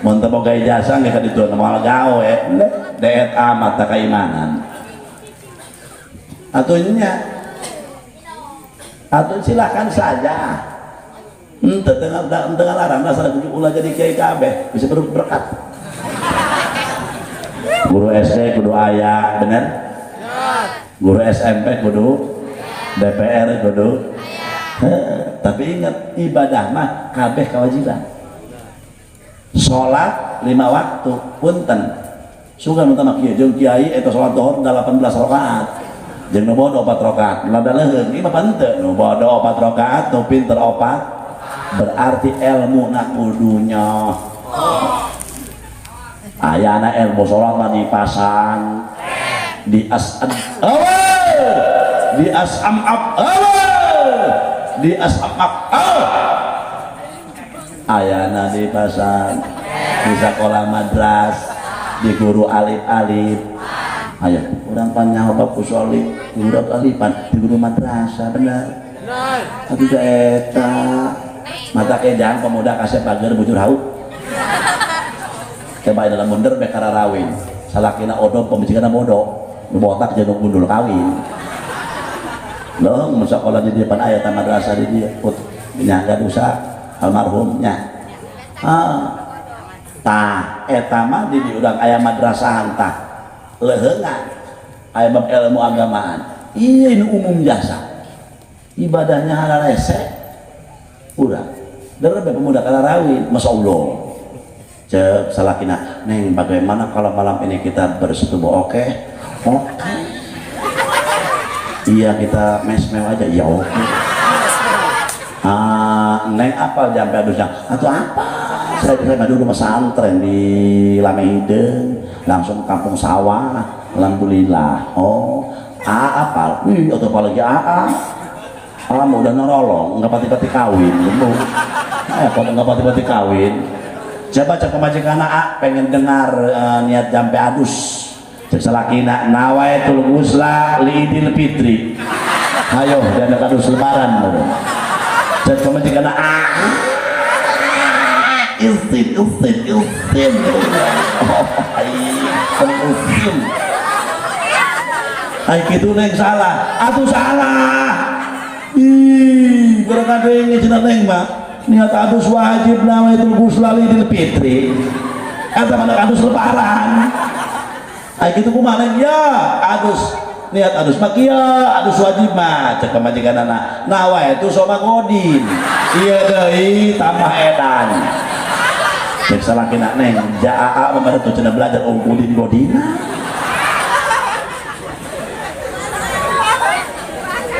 Speaker 1: Mun teu boga ijazah engke ka ditu moal gawe. Deet amat keimanan. Atunya atau silahkan saja. Ente tengah larang dasar ulah jadi kiai kabeh bisa berkat. Guru SD kudu aya, bener? Guru SMP kudu, DPR kudu. Tapi ingat ibadah mah kabeh kewajiban. Salat 5 waktu punten. Sugan utama kieu jeung kiai eta salat zuhur 18 rakaat. Jeung nu bodo 4 rakaat. Lada leuheung ieu mah henteu. Nu bodo 4 rakaat, nu pinter 4. Berarti ilmu nak kudunya. Ayana ilmu salat mah dipasang di as'ad di as'am ab di as'am ab ayana dipasang di sekolah madras di guru alif-alif. Ayo urang panyaho bab usoli guru alifan di guru madrasah bener. Tapi da eta mata kejang pemuda kasep bager bujur hauk. Coba dalam mundur bekara rawin. Salakina odom pemijikana bodoh. Nu botak jeung gundul kawin. Loh, mun sakola di depan aya ta madrasah di dieu. Nya gadusa almarhumnya. Ah. Tah eta mah di urang aya madrasahan tah. Leuheungan aya bab ilmu agamaan. Ieu nu umum jasa. Ibadahnya halal rese. Urang. Derebe pemuda kalarawin, masyaallah. Cek salakina, neng bagaimana kalau malam ini kita bersetubuh? Oke, oke. Iya kita mes-mew aja, iya oke. Ah, neng apa jampe adusnya? Atau apa? Saya dulu pesantren di Lamehideng, langsung kampung sawah, alhamdulillah. Oh, apal, wih atau apalagi aa. Alam udah nolong, nggak pati-pati kawin, gitu. Kalau nggak pati-pati kawin. Coba cek pamajikan a pengen dengar niat jampe adus. Cek salakina nawaitul ghusla li Idul Fitri. Hayo dan adus lebaran. Cek pamajikan a isin isin isin. Oh, isin. Ai kitu neng salah. Atuh salah. Ih, kurang kadenge cenah neng mah. Niat adus wajib nawaitul ghusla li Idul Fitri. Eta mah adus lebaran. Ai kitu kumaha neng? Ya, adus niat adus mah kieu, adus wajib mah cek pamajikanana. Nawaitu soma godin. Ieu deui tambah edan. Cek salakina neng, jaa mah baru cenah belajar ungkulin godina.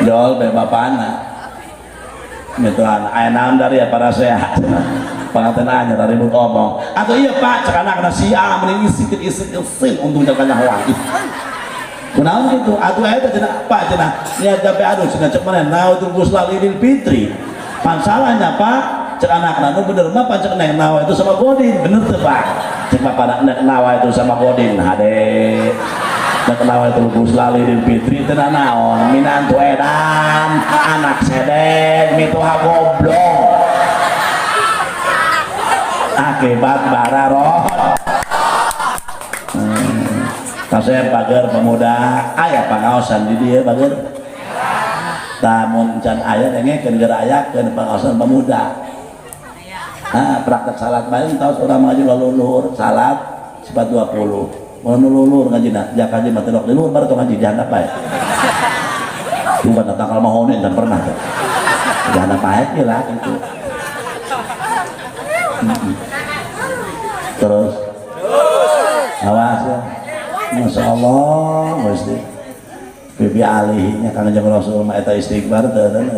Speaker 1: Jol be bapana. Mituhan aya naon dari ya para sehat. Panganten anyar dari ribut omong. Atau iya Pak, cek anakna si A mending isin isin isin untung cek kanyahoan. Kunaon kitu? Atuh eta cenah Pak cenah niat jampe adus cenah cek maneh nawaitul ghusla li Idul Fitri. Pan salahnya Pak, cek anakna nu bener mah pan cek neng nawa itu sama godin, bener teu Pak? Cek bapana nek nawa itu sama godin, hade. Nek nawaitul ghusla li Idul Fitri teu naon, minantu edan, anak sedeng, mituha goblok. Akibat bararot. Kasep bager pemuda aya pangaosan di dieu bager. Tamun can aya dengekeun geura ayakeun pangaosan pemuda. Ah, praktek salat bae taos urang ngaji luluhur salat sifat 20. Mun luluhur ngajina jak kaji mah telok di luhur baru ngaji dihandap bae. Bukan tangkal mahone can pernah teh. Dihandap bae lah gitu. Terus awas ya. Masya Allah, mesti bibi alihnya karena jangan Rasul mah eta istighfar teu teu.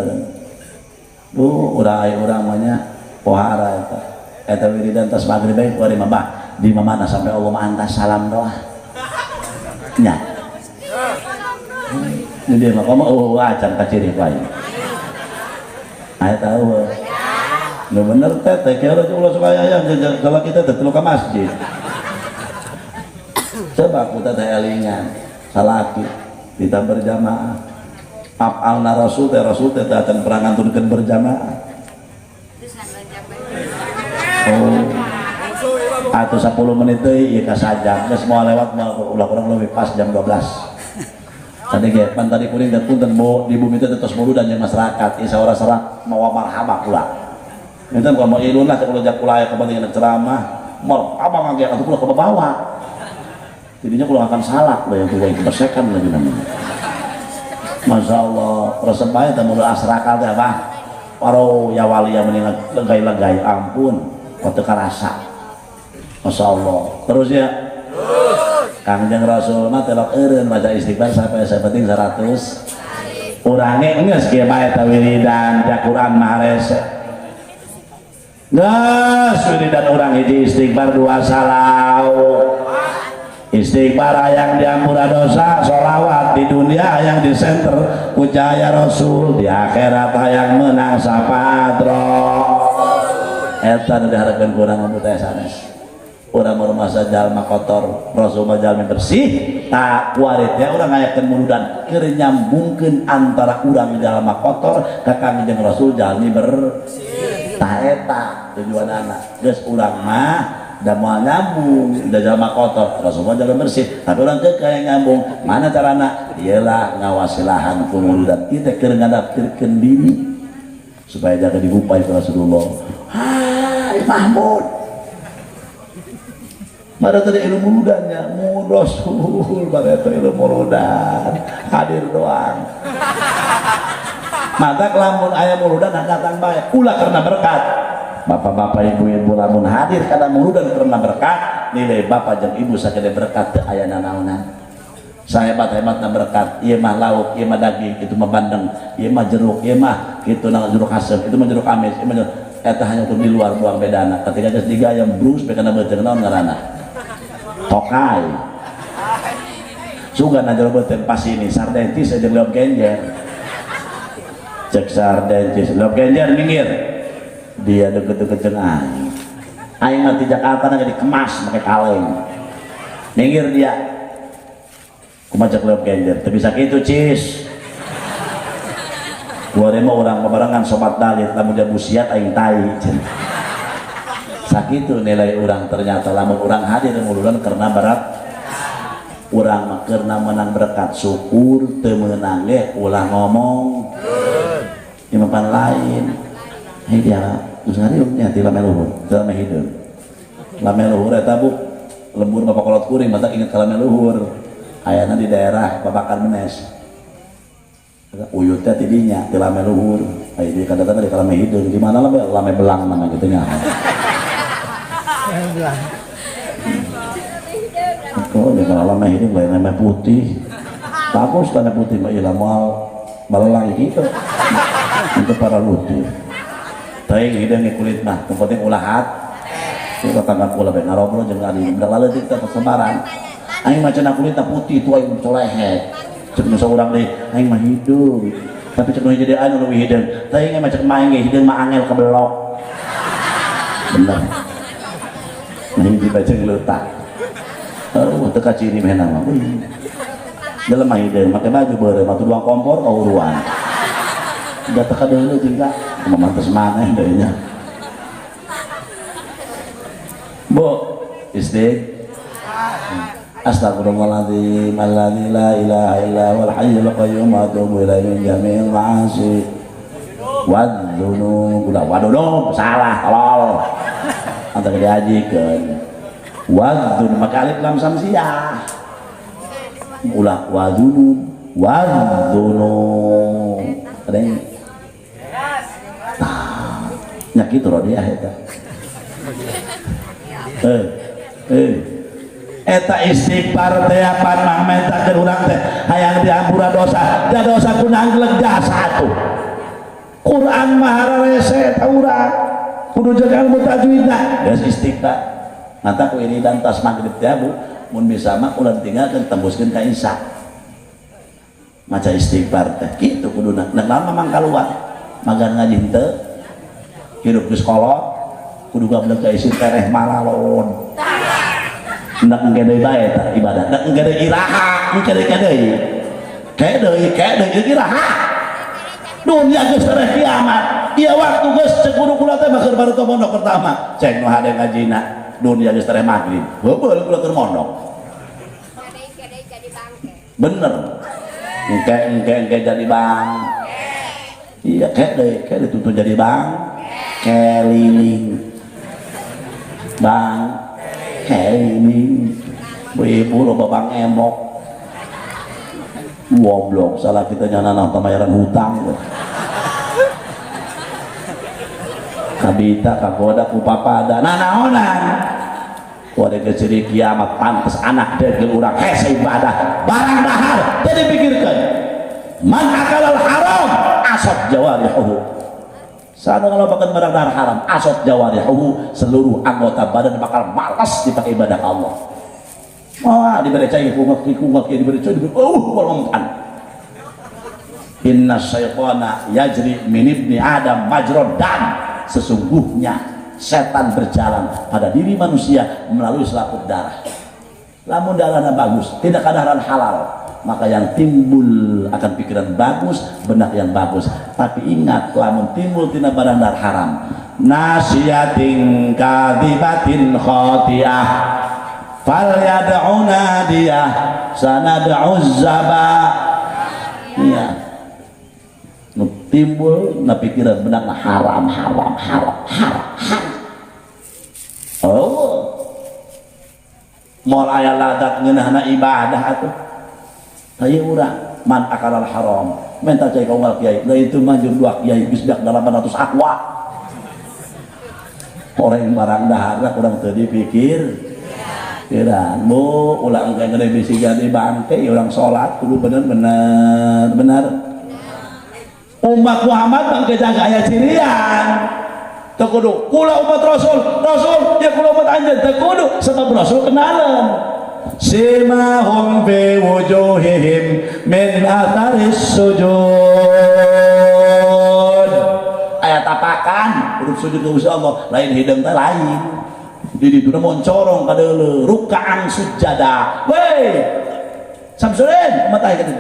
Speaker 1: Bu, urang aya urang mah nya pohara eta. Eta wiridan tas magrib bae kuari mah bah di mana sampai Allah mah antas salam doa. Nya. Jadi mah komo eueuh acan ka ciri bae. Aya tahu. Nu bener teh teh kira ulah suka aya kalau kita teh telu ka masjid. Coba aku teh elingan salaki kita berjamaah. Afalna rasul teh acan pernah ngantunkeun berjamaah. Oh. Atau 10 menit deui ieu ka sajam geus moal lewat moal ulah kurang leuwih pas jam 12. Tadi ge pan tadi kuring teh punten di bumi teh tos muludan jeung masyarakat ieu saora serak mawa marhaba kula. Minten kalau mau ilun lah kalau jak kula aya kepentingan ceramah marhaba ngage atuh kula kebawa. Jadinya kalau akan salah loh yang tua itu bersekan lagi namanya. Masya Allah, resep bae teh mulut asrakal teh apa? Paro ya wali yang mending legai-legai ampun, waktu karasa. Masya Allah. Terus ya. Kangjeng Rasul mah telok eureun maca istighfar sampai sapenting 100. Urange geus kieu bae teh wiridan ja Quran mah rese. Geus wiridan urang hiji istighfar 2 salau. Istighfar yang diampura dosa, sholawat di dunia yang di center ujaya Rasul, di akhirat yang menang syafaat Eta nu diharapkeun ku urang mun teh sanes. Urang mah jalma kotor, Rasul mah jalmi bersih, tak kuaritnya urang ngayakeun muludan keur nyambungkeun antara urang jalma kotor ka Kangjeng Rasul jalmi bersih. Tah eta tujuanana. Geus urang mah da moal nyambung, da jalma kotor, Rasulullah jalma bersih, tapi urang teu kaya nyambung. Mana carana? Iyalah ngawasilahan ku muludan ieu teh keur ngadaptirkeun diri supaya jaga digupai ku Rasulullah. Hai Mahmud. Mada tadi ilmu muludannya, mu Rasul, mada tadi ilmu muludan, hadir doang. Mata lamun aya muludan datang bae, ulah karena berkat. Bapak-bapak, ibu-ibu lamun hadir karena muludan karena berkat, nilai bapak jeung ibu sakede berkat teu aya nanaonan. Sahebat-hebatna berkat, ieu mah lauk, ieu mah daging, itu mah bandeng, ieu mah jeruk, ieu mah kitu na jeruk asem, itu mah jeruk amis, ieu mah jeruk. Eta hanya untuk di luar doang bedana. Ketika geus digayam brus be kana beuteung naon ngaranna? Tokai. Sugan na jero beuteung pas ini sardentis jeung leop genjer. Cek sardentis, leop genjer minggir. Dia deket-deket jeung aing. Aing mah di Jakarta na dikemas make kaleng. Minggir dia. Kumaha cek leup genjer, teu bisa kitu cis. Kuari mah urang babarengan sobat dalit lamun dia busiat aing tai. Sakitu nilai urang ternyata lamun urang hadir nguluran karena berat. Urang mah keurna menang berkat syukur teu meunang ge ulah ngomong. Ieu mah pan lain. Hei dia geus ngariung nya ti lame luhur, ti lame hideung. Lame luhur eta bu lembur bapak kolot kuring mata inget ka lame luhur. Ayana di daerah Babakan Menes. Uyut teh ti dinya ti lame luhur. Aya di kadang-kadang di lame hideung. Di mana lame lame belang mana gitu nya.
Speaker 3: Belang.
Speaker 1: Oh, di mana lame hideung lain lame putih. Bagus lame putih mah ieu moal balelang gitu. Untuk para lutih. Teuing hideung ge kulit mah, nu penting ulah hat. Ieu tetangga kula bae ngarobrol jeung adi budak laleutik teh persebaran. Aing mah cenah kulitna putih tuh aing colehet. Cek nu saurang deui, aing mah hideung. Tapi cek nu hiji deui anu leuwih hideung. Teuing mah cek mah aing ge hideung mah angel kebelok. Bener. Nah hiji bae jeung leutak. Oh, teu kaciri meh mah. Jelema hideung make baju beureum atuh duang kompor kauruan. Da teu kadeuleu jeung ka mantes maneh deui nya. Bu, istri Astagfirullahaladzim alladzi la ilaha illa huwal hayyul qayyum wa atubu ilaihi min jami'il ma'asi wadzunub. Udah waduh salah tolol. Antar diajikeun. Wadzun maka alif lam samsiah. Ulah wadzunub wadzunub. Ada yang tah nya kitu rodiah eta. Eta istighfar teh pan mah mentakeun urang teh hayang diampura dosa da dosa ku nangglek jasa atuh. Quran mah hararese eta urang kudu jaga ilmu tajwidna geus istighfar. Mata ku iridan tas magrib teh Bu mun bisa mah ulah ditinggalkeun tembuskeun ka isya. Maca istighfar teh kitu kuduna. Nah lama mang kaluar magan ngaji henteu hirup geus kolot kudu gablek ka isi tereh maralon. Ndak engke deui bae eta ibadah. Ndak engke deui iraha, engke deui ka deui. Ke deui, ke deui iraha. Dunia geus tereh kiamat. Ieu waktu geus cek guru kula teh mah keur baru mondok pertama. Cek nu hade ngajina, dunia geus tereh magrib. Heubeul kula keur mondok. Bener. Engke engke engke jadi bang. Iya ke deui, ke deui tuntun jadi bang. Keliling. Bang keliling. Ibu loba bang emok. Goblok salah kita nyana pembayaran hutang. Kabita kagoda ku papada. Nah naonan. Ku ada keciri kiamat pantes anak degel urang hese ibadah. Barang dahar teu dipikirkeun. Man akalal haram asab jawarihuhu. Sana kalau makan barang dahar haram asab jawarihuhu, seluruh anggota badan bakal malas dipakai ibadah Allah. Wah, diberi cai kungak kungak diberi cai diberi oh kolompan. Inna syaitana yajri min ibni adam majrad dam. Sesungguhnya setan berjalan pada diri manusia melalui selaput darah. Lamun darahnya bagus, tidak ada darah halal, maka yang timbul akan pikiran bagus, benak yang bagus. Tapi ingat, lamun timbul tina barang darah haram, nasiyatin kadzibatin khati'ah fal yad'u nadiyah sanad'u zaba. Iya. Nu timbul na pikiran benak haram haram haram haram haram. Oh. Moal aya ladat ngeunahna ibadah atuh. Hayu urang man akalal haram. Minta cai ka unggal kiai. Da itu mah jeung dua kiai geus dak 800 aqua. Orang barang dahar kurang teu dipikir. Kira bu ulah engke gede bisi jadi bangke urang salat kudu bener-bener bener. Umat Muhammad bangke jaga aya cirian. Teu kudu kula umat Rasul, Rasul ya kula umat anjeun teu kudu sebab Rasul kenalan. Simahum fi wujuhihim min atharis sujud. Aya tapakan huruf sujud ka Gusti Allah, lain hideung teh lain. Di ditu moncorong kadeuleu rukaan sujada. Weh. Samsudin umat aing kitu.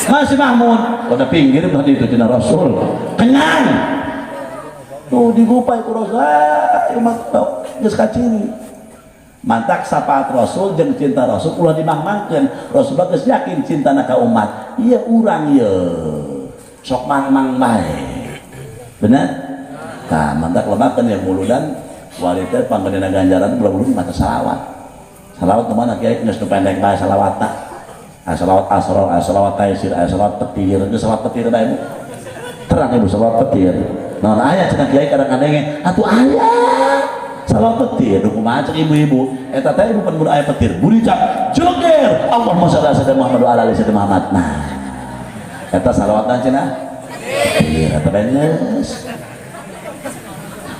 Speaker 1: Masih Mahmud, pada pinggir belah ditu cenah Rasul. Kenyang. Tuh digupai ku Rasul, umat geus kaciri. Mantak syafaat Rasul jeung cinta Rasul ulah dimang-mangkeun. Rasulullah geus yakin cintana ka umat. Ieu urang ieu. Sok mang-mang bae. Bener? Tah mantak lebakeun ya muludan wali teh panggeuna ganjaran ulah-ulah maca salawat. Salawat kumaha kiai geus nu pendek bae salawatna. Salawat asrar, salawat taisir, salawat petir, itu salawat petir dah ibu. Terang ibu salawat petir. Nah, ayah cenah kiai kadang-kadang atuh ayah salawat petir, kumaha cek ibu-ibu. Eta teh ibu pan mun aya petir, buricak, jelegir. Allahumma shalli ala sayyidina Muhammad wa ala ali sayyidina Muhammad. Nah, eta salawatna cenah petir, eta benes.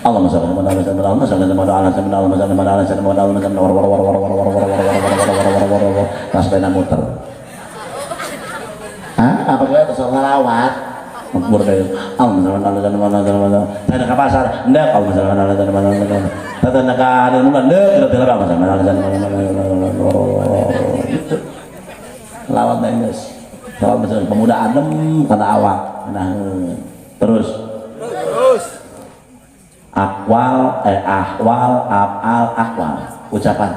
Speaker 1: Allahumma shalli ala sayyidina Muhammad, salli ala sayyidina Muhammad, salli ala sayyidina Muhammad, salli war war war war war war war war war war war tas bena muter. Hah? Apa gue terus salawat? Makmur kayak Allah saya ke pasar, ndak Allah saya ke ada bulan, ndak tidak apa gitu. Lawat guys. Salawat misalnya pemuda adem karena awak. Nah, terus akwal, ahwal, afal, akwal, ucapan.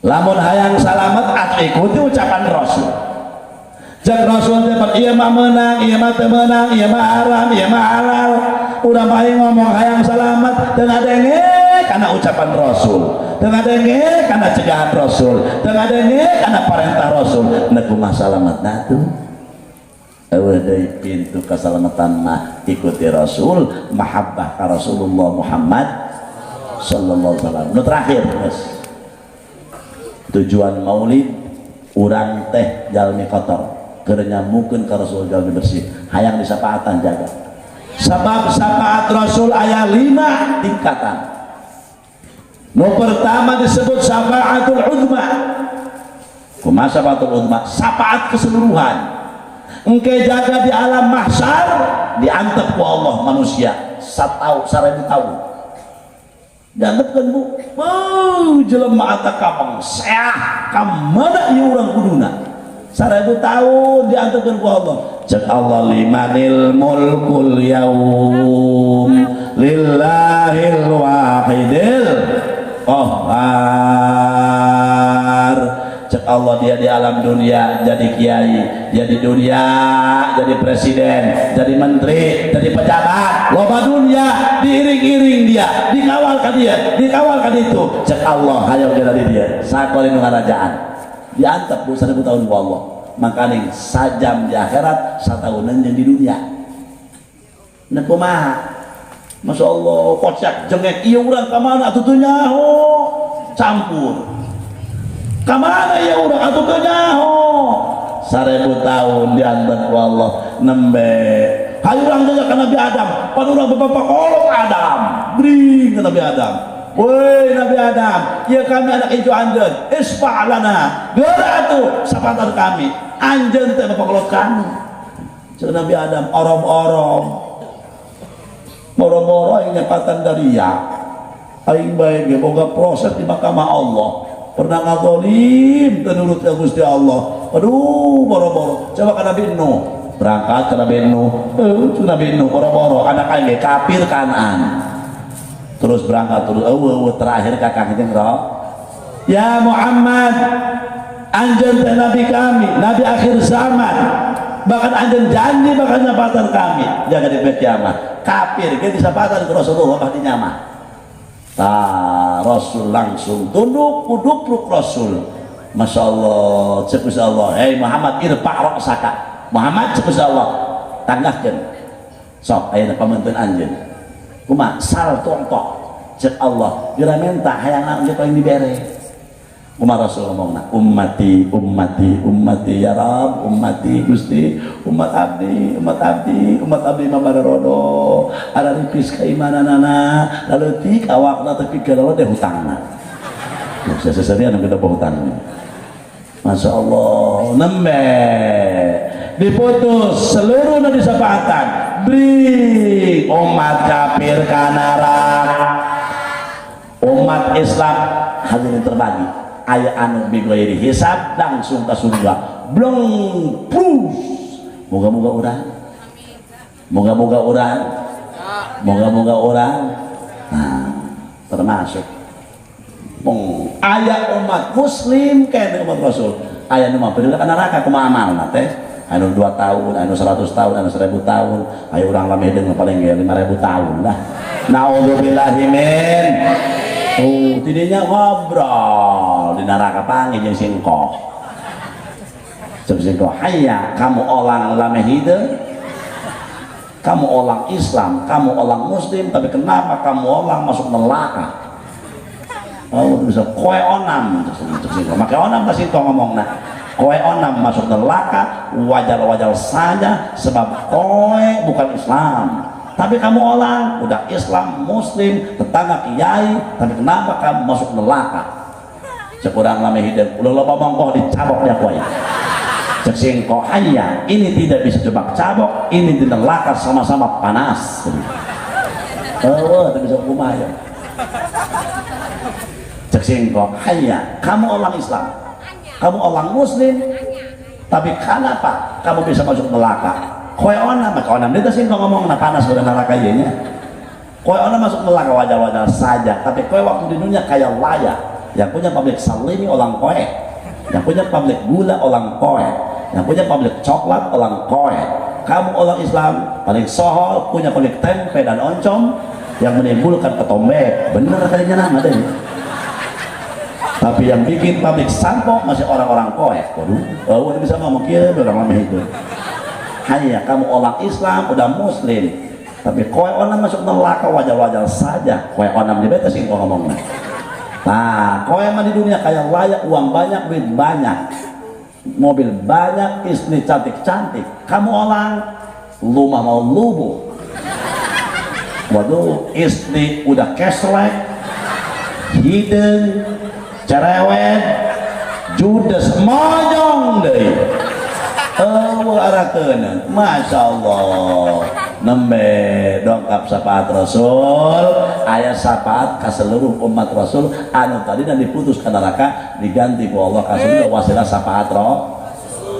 Speaker 1: Lamun hayang salamet atau ikuti ucapan Rasul. Cek Rasul teh ieu mah meunang, ieu mah teu meunang, ieu mah haram, ieu mah halal. Urang mah ngomong hayang salamet teu ngadenge kana ucapan Rasul, teu ngadenge kana cegahan Rasul, teu ngadenge kana parentah Rasul. Nah kumaha salametna tuh? Eueuh deui pintu kasalamatan mah ikuti Rasul, mahabbah ka Rasulullah Muhammad sallallahu alaihi wasallam. Nu terakhir, guys. Tujuan maulid urang teh jalmi kotor keur nyambungkeun ka Rasul jalmi bersih, hayang disapaatan jaga. Sebab syafaat Rasul aya 5 tingkatan. Nu pertama disebut syafaatul uzma. Kumaha syafaatul uzma? Syafaat keseluruhan. Engke jaga di alam mahsyar diantep ku Allah manusia 1000 tahun. Diantepkeun bu, jelema atakapang seah ka mana ieu urang kuduna. 1000 tahun diantepkeun ku Allah. Cek Allah limanil mulkul yaum lillahil wahidil qahhar. Cek Allah dia di alam dunia jadi kiai, jadi dunia, jadi presiden, jadi menteri, jadi pejabat, loba dunia diiring-iring dia, dikawal ka dia, dikawal ka ditu. Cek Allah hayang jadi dia, sakolin kerajaan. Diantep bu 1000 tahun ku Allah. Makaning sajam di akhirat, satahunan yang di dunia. Nah kumaha? Masya Allah, kocak jengek ieu urang ka mana atuh teu nyaho, campur. Ka mana ieu urang atuh teu nyaho. 1000 tahun diantep ku Allah nembe. Hayu urang jaga ka Nabi Adam, pan urang bapak kolot Adam, bring ka Nabi Adam. Woi Nabi Adam, ya kami anak ijo anjeun, isfa' lana. Geura atuh sapatan kami. Anjeun teh bapak kolot kami. Cek Nabi Adam orom-orom. Moro-moro aing nyapatan dari ya. Aing bae ge boga proses di mahkamah Allah. Pernah ngazolim teu nurut ka Gusti Allah. Aduh, moro-moro. Coba ka Nabi Nuh. Berangkat ke Nabi Nuh. Cek Nabi Nuh moro-moro anak aing ge kafir kanan. Terus berangkat terus terakhir kakak itu ya Muhammad, anjeun teh nabi kami, nabi akhir zaman, bahkan anjeun janji bakal nyapatan kami jaga di kiamat. Kafir ge disapatan ku Rasulullah mah dinyamah. Tah Rasul langsung tunduk kudupruk Rasul. Masya Allah, cek Gusti Allah, hei Muhammad irfa' ra'saka. Muhammad cek Gusti Allah, tanggahkeun. Sok ayeuna pameunteun anjeun. Kumaha sal tu'ta cek Allah geura menta hayang naon ge paling dibere. Kumaha Rasul ngomongna ummati ummati ummati ya Rabb ummati Gusti umat abdi umat abdi umat abdi mah bararodo araripis keimananana laleutik awakna tapi gara teh hutangna. Seserian kita hutang. Masya Allah nembe diputus seluruh disapatan beri Umat kafir ka neraka, umat Islam hadirin terbagi. Aya anu bighairi hisab langsung ke surga. Blong plus. Moga-moga urang. Moga-moga urang. Moga-moga urang. Nah, termasuk aya umat muslim kayak umat Rasul. Aya nu mampir ka neraka kumaha amalna teh? Anu 2 tahun, anu 100 tahun, anu 1000 tahun. Ayo urang lami hideung paling ge 5000 tahun lah. Naudzubillahi min. Oh, tidinya ngobrol di neraka panggih jeung singkoh. Jeung singkoh, hayya kamu orang lame hideung, kamu orang Islam, kamu orang Muslim, tapi kenapa kamu orang masuk neraka? Oh, bisa koe onam, maka onam pasti kau ngomong nah. Koe onam masuk neraka wajar-wajar saja sebab koe bukan Islam. Tapi kamu orang udah Islam, Muslim, tetangga kiai, tapi kenapa kamu masuk neraka? Cek urang lame hideung, ulah loba mongkoh dicabok dia koe. Cek singkoh hanya ini tidak bisa jebak cabok, ini di neraka sama-sama panas. Oh, tidak bisa kumaha. Cek singkoh hanya kamu orang Islam, kamu orang Muslim, tapi kenapa kamu bisa masuk neraka? Koe onam, maka onam dia sih ngomong nah panas udah neraka ieu nya. Koe onam masuk neraka wajar-wajar saja, tapi koe waktu di dunia kayak layak. Yang punya pabrik salimi orang koe, yang punya pabrik gula orang koe, yang punya pabrik coklat orang koe. Kamu orang Islam paling sohor punya pabrik tempe dan oncom yang menimbulkan ketombe. Bener kalinya nama deh. Tapi yang bikin pabrik sampo masih orang-orang koe. Waduh, oh, bisa ngomong kieu orang lama itu. Hanya kamu orang Islam udah Muslim, tapi koe onam masuk neraka wajar-wajar saja. Koe onam di beta sih ngomongnya. Nah, koe mah di dunia kayak layak, uang banyak, duit banyak, mobil banyak, istri cantik-cantik. Kamu orang rumah mau lubuh. Waduh, istri udah keslek, hidung, cerewet, judes, monyong deh. Oh, arakeun. Masya Allah. Nembe dongkap syafaat Rasul, aya syafaat ka seluruh umat Rasul anu tadi dan diputus ka neraka diganti ku Allah ka surga wasilah syafaat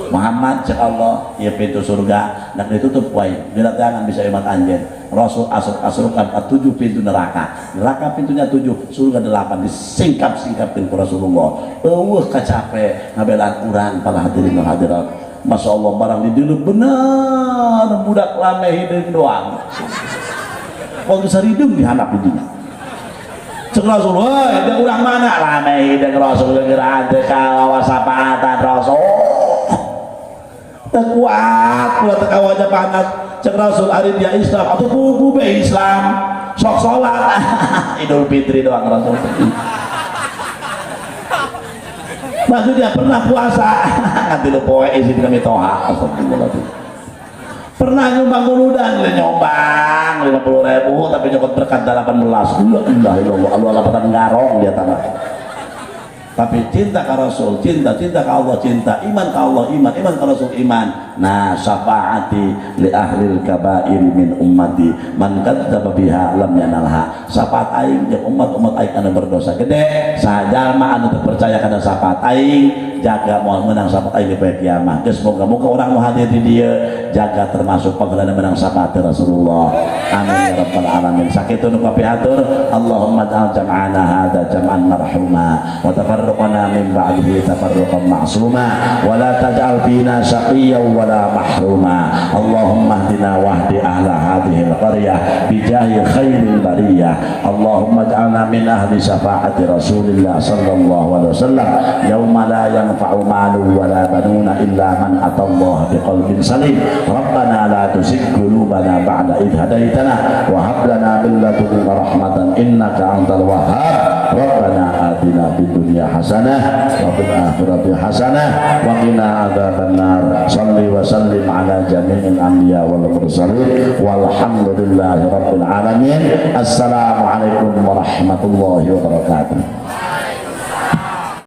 Speaker 1: Muhammad. Cek Allah, ieu pintu surga nak ditutup wae, didatangan bisa umat anjeun. Rasul asuk-asukan 7 pintu neraka. Neraka pintunya 7, surga 8, disingkap-singkapkeun ku Rasulullah. Eueuh kacape ngabelaan urang para hadirin wal hadirat. Masya Allah, barang di dulu benar budak lame hideung doang. Kalau bisa hidung dihandap di dunia. Cek Rasul, woi, dia urang mana? Lame hideung Rasul geura teu kawawa sapaatan Rasul. Teu kuat, kula teu kawaja panas. Cek Rasul ari dia Islam atau kuku be Islam. Sok salat. Idul Fitri doang Rasul. Maksudnya pernah puasa nanti lu poe isi kami toha. Astagfirullahaladzim. Pernah nyumbang muludan, nyumbang 50.000 tapi nyokot berkat 18. La ilaha illallah, Allah lapatan garong dia tanah. Tapi cinta ke Rasul, cinta, cinta ke Allah, cinta, iman ke Allah, iman, iman ke Rasul, iman. Nah, syafaati li ahlil kabair min ummati man kadzdzaba biha lam yanalha. Syafaat aing jeung umat-umat aing anu berdosa gede, sajalma anu teu percaya kana syafaat aing, jaga moal menang syafaat aing di poe kiamat. Geus moga-moga urang nu hadir di dieu jaga termasuk panggeulana menang syafaat Rasulullah. Amin ya rabbal alamin. Sakitu nu kapihatur, Allahumma ij'al jam'ana hadza jam'an marhuma wa tafarruqana min ba'dihi tafarruqan ma'suma wa la taj'al fina syaqiyyan wa la mahruma. Allahumma ihdina wahdi ahla hadhihi al-qaryah bi jahi khairil bariyah. Allahumma ij'alna min ahli syafaati Rasulillah sallallahu alaihi wasallam yauma la yanfa'u malun wa la banuna illa man atallaha biqalbin salim. Rabbana la tuzigh qulubana ba'da idh hadaitana wa hab lana min ladunka rahmatan innaka antal wahhab. Rabbana atina fid dunya hasanah wa fil akhirati hasanah wa qina adzabannar. Shalli wa sallim ala jami'il anbiya wal mursalin walhamdulillahi rabbil alamin. Assalamualaikum warahmatullahi wabarakatuh.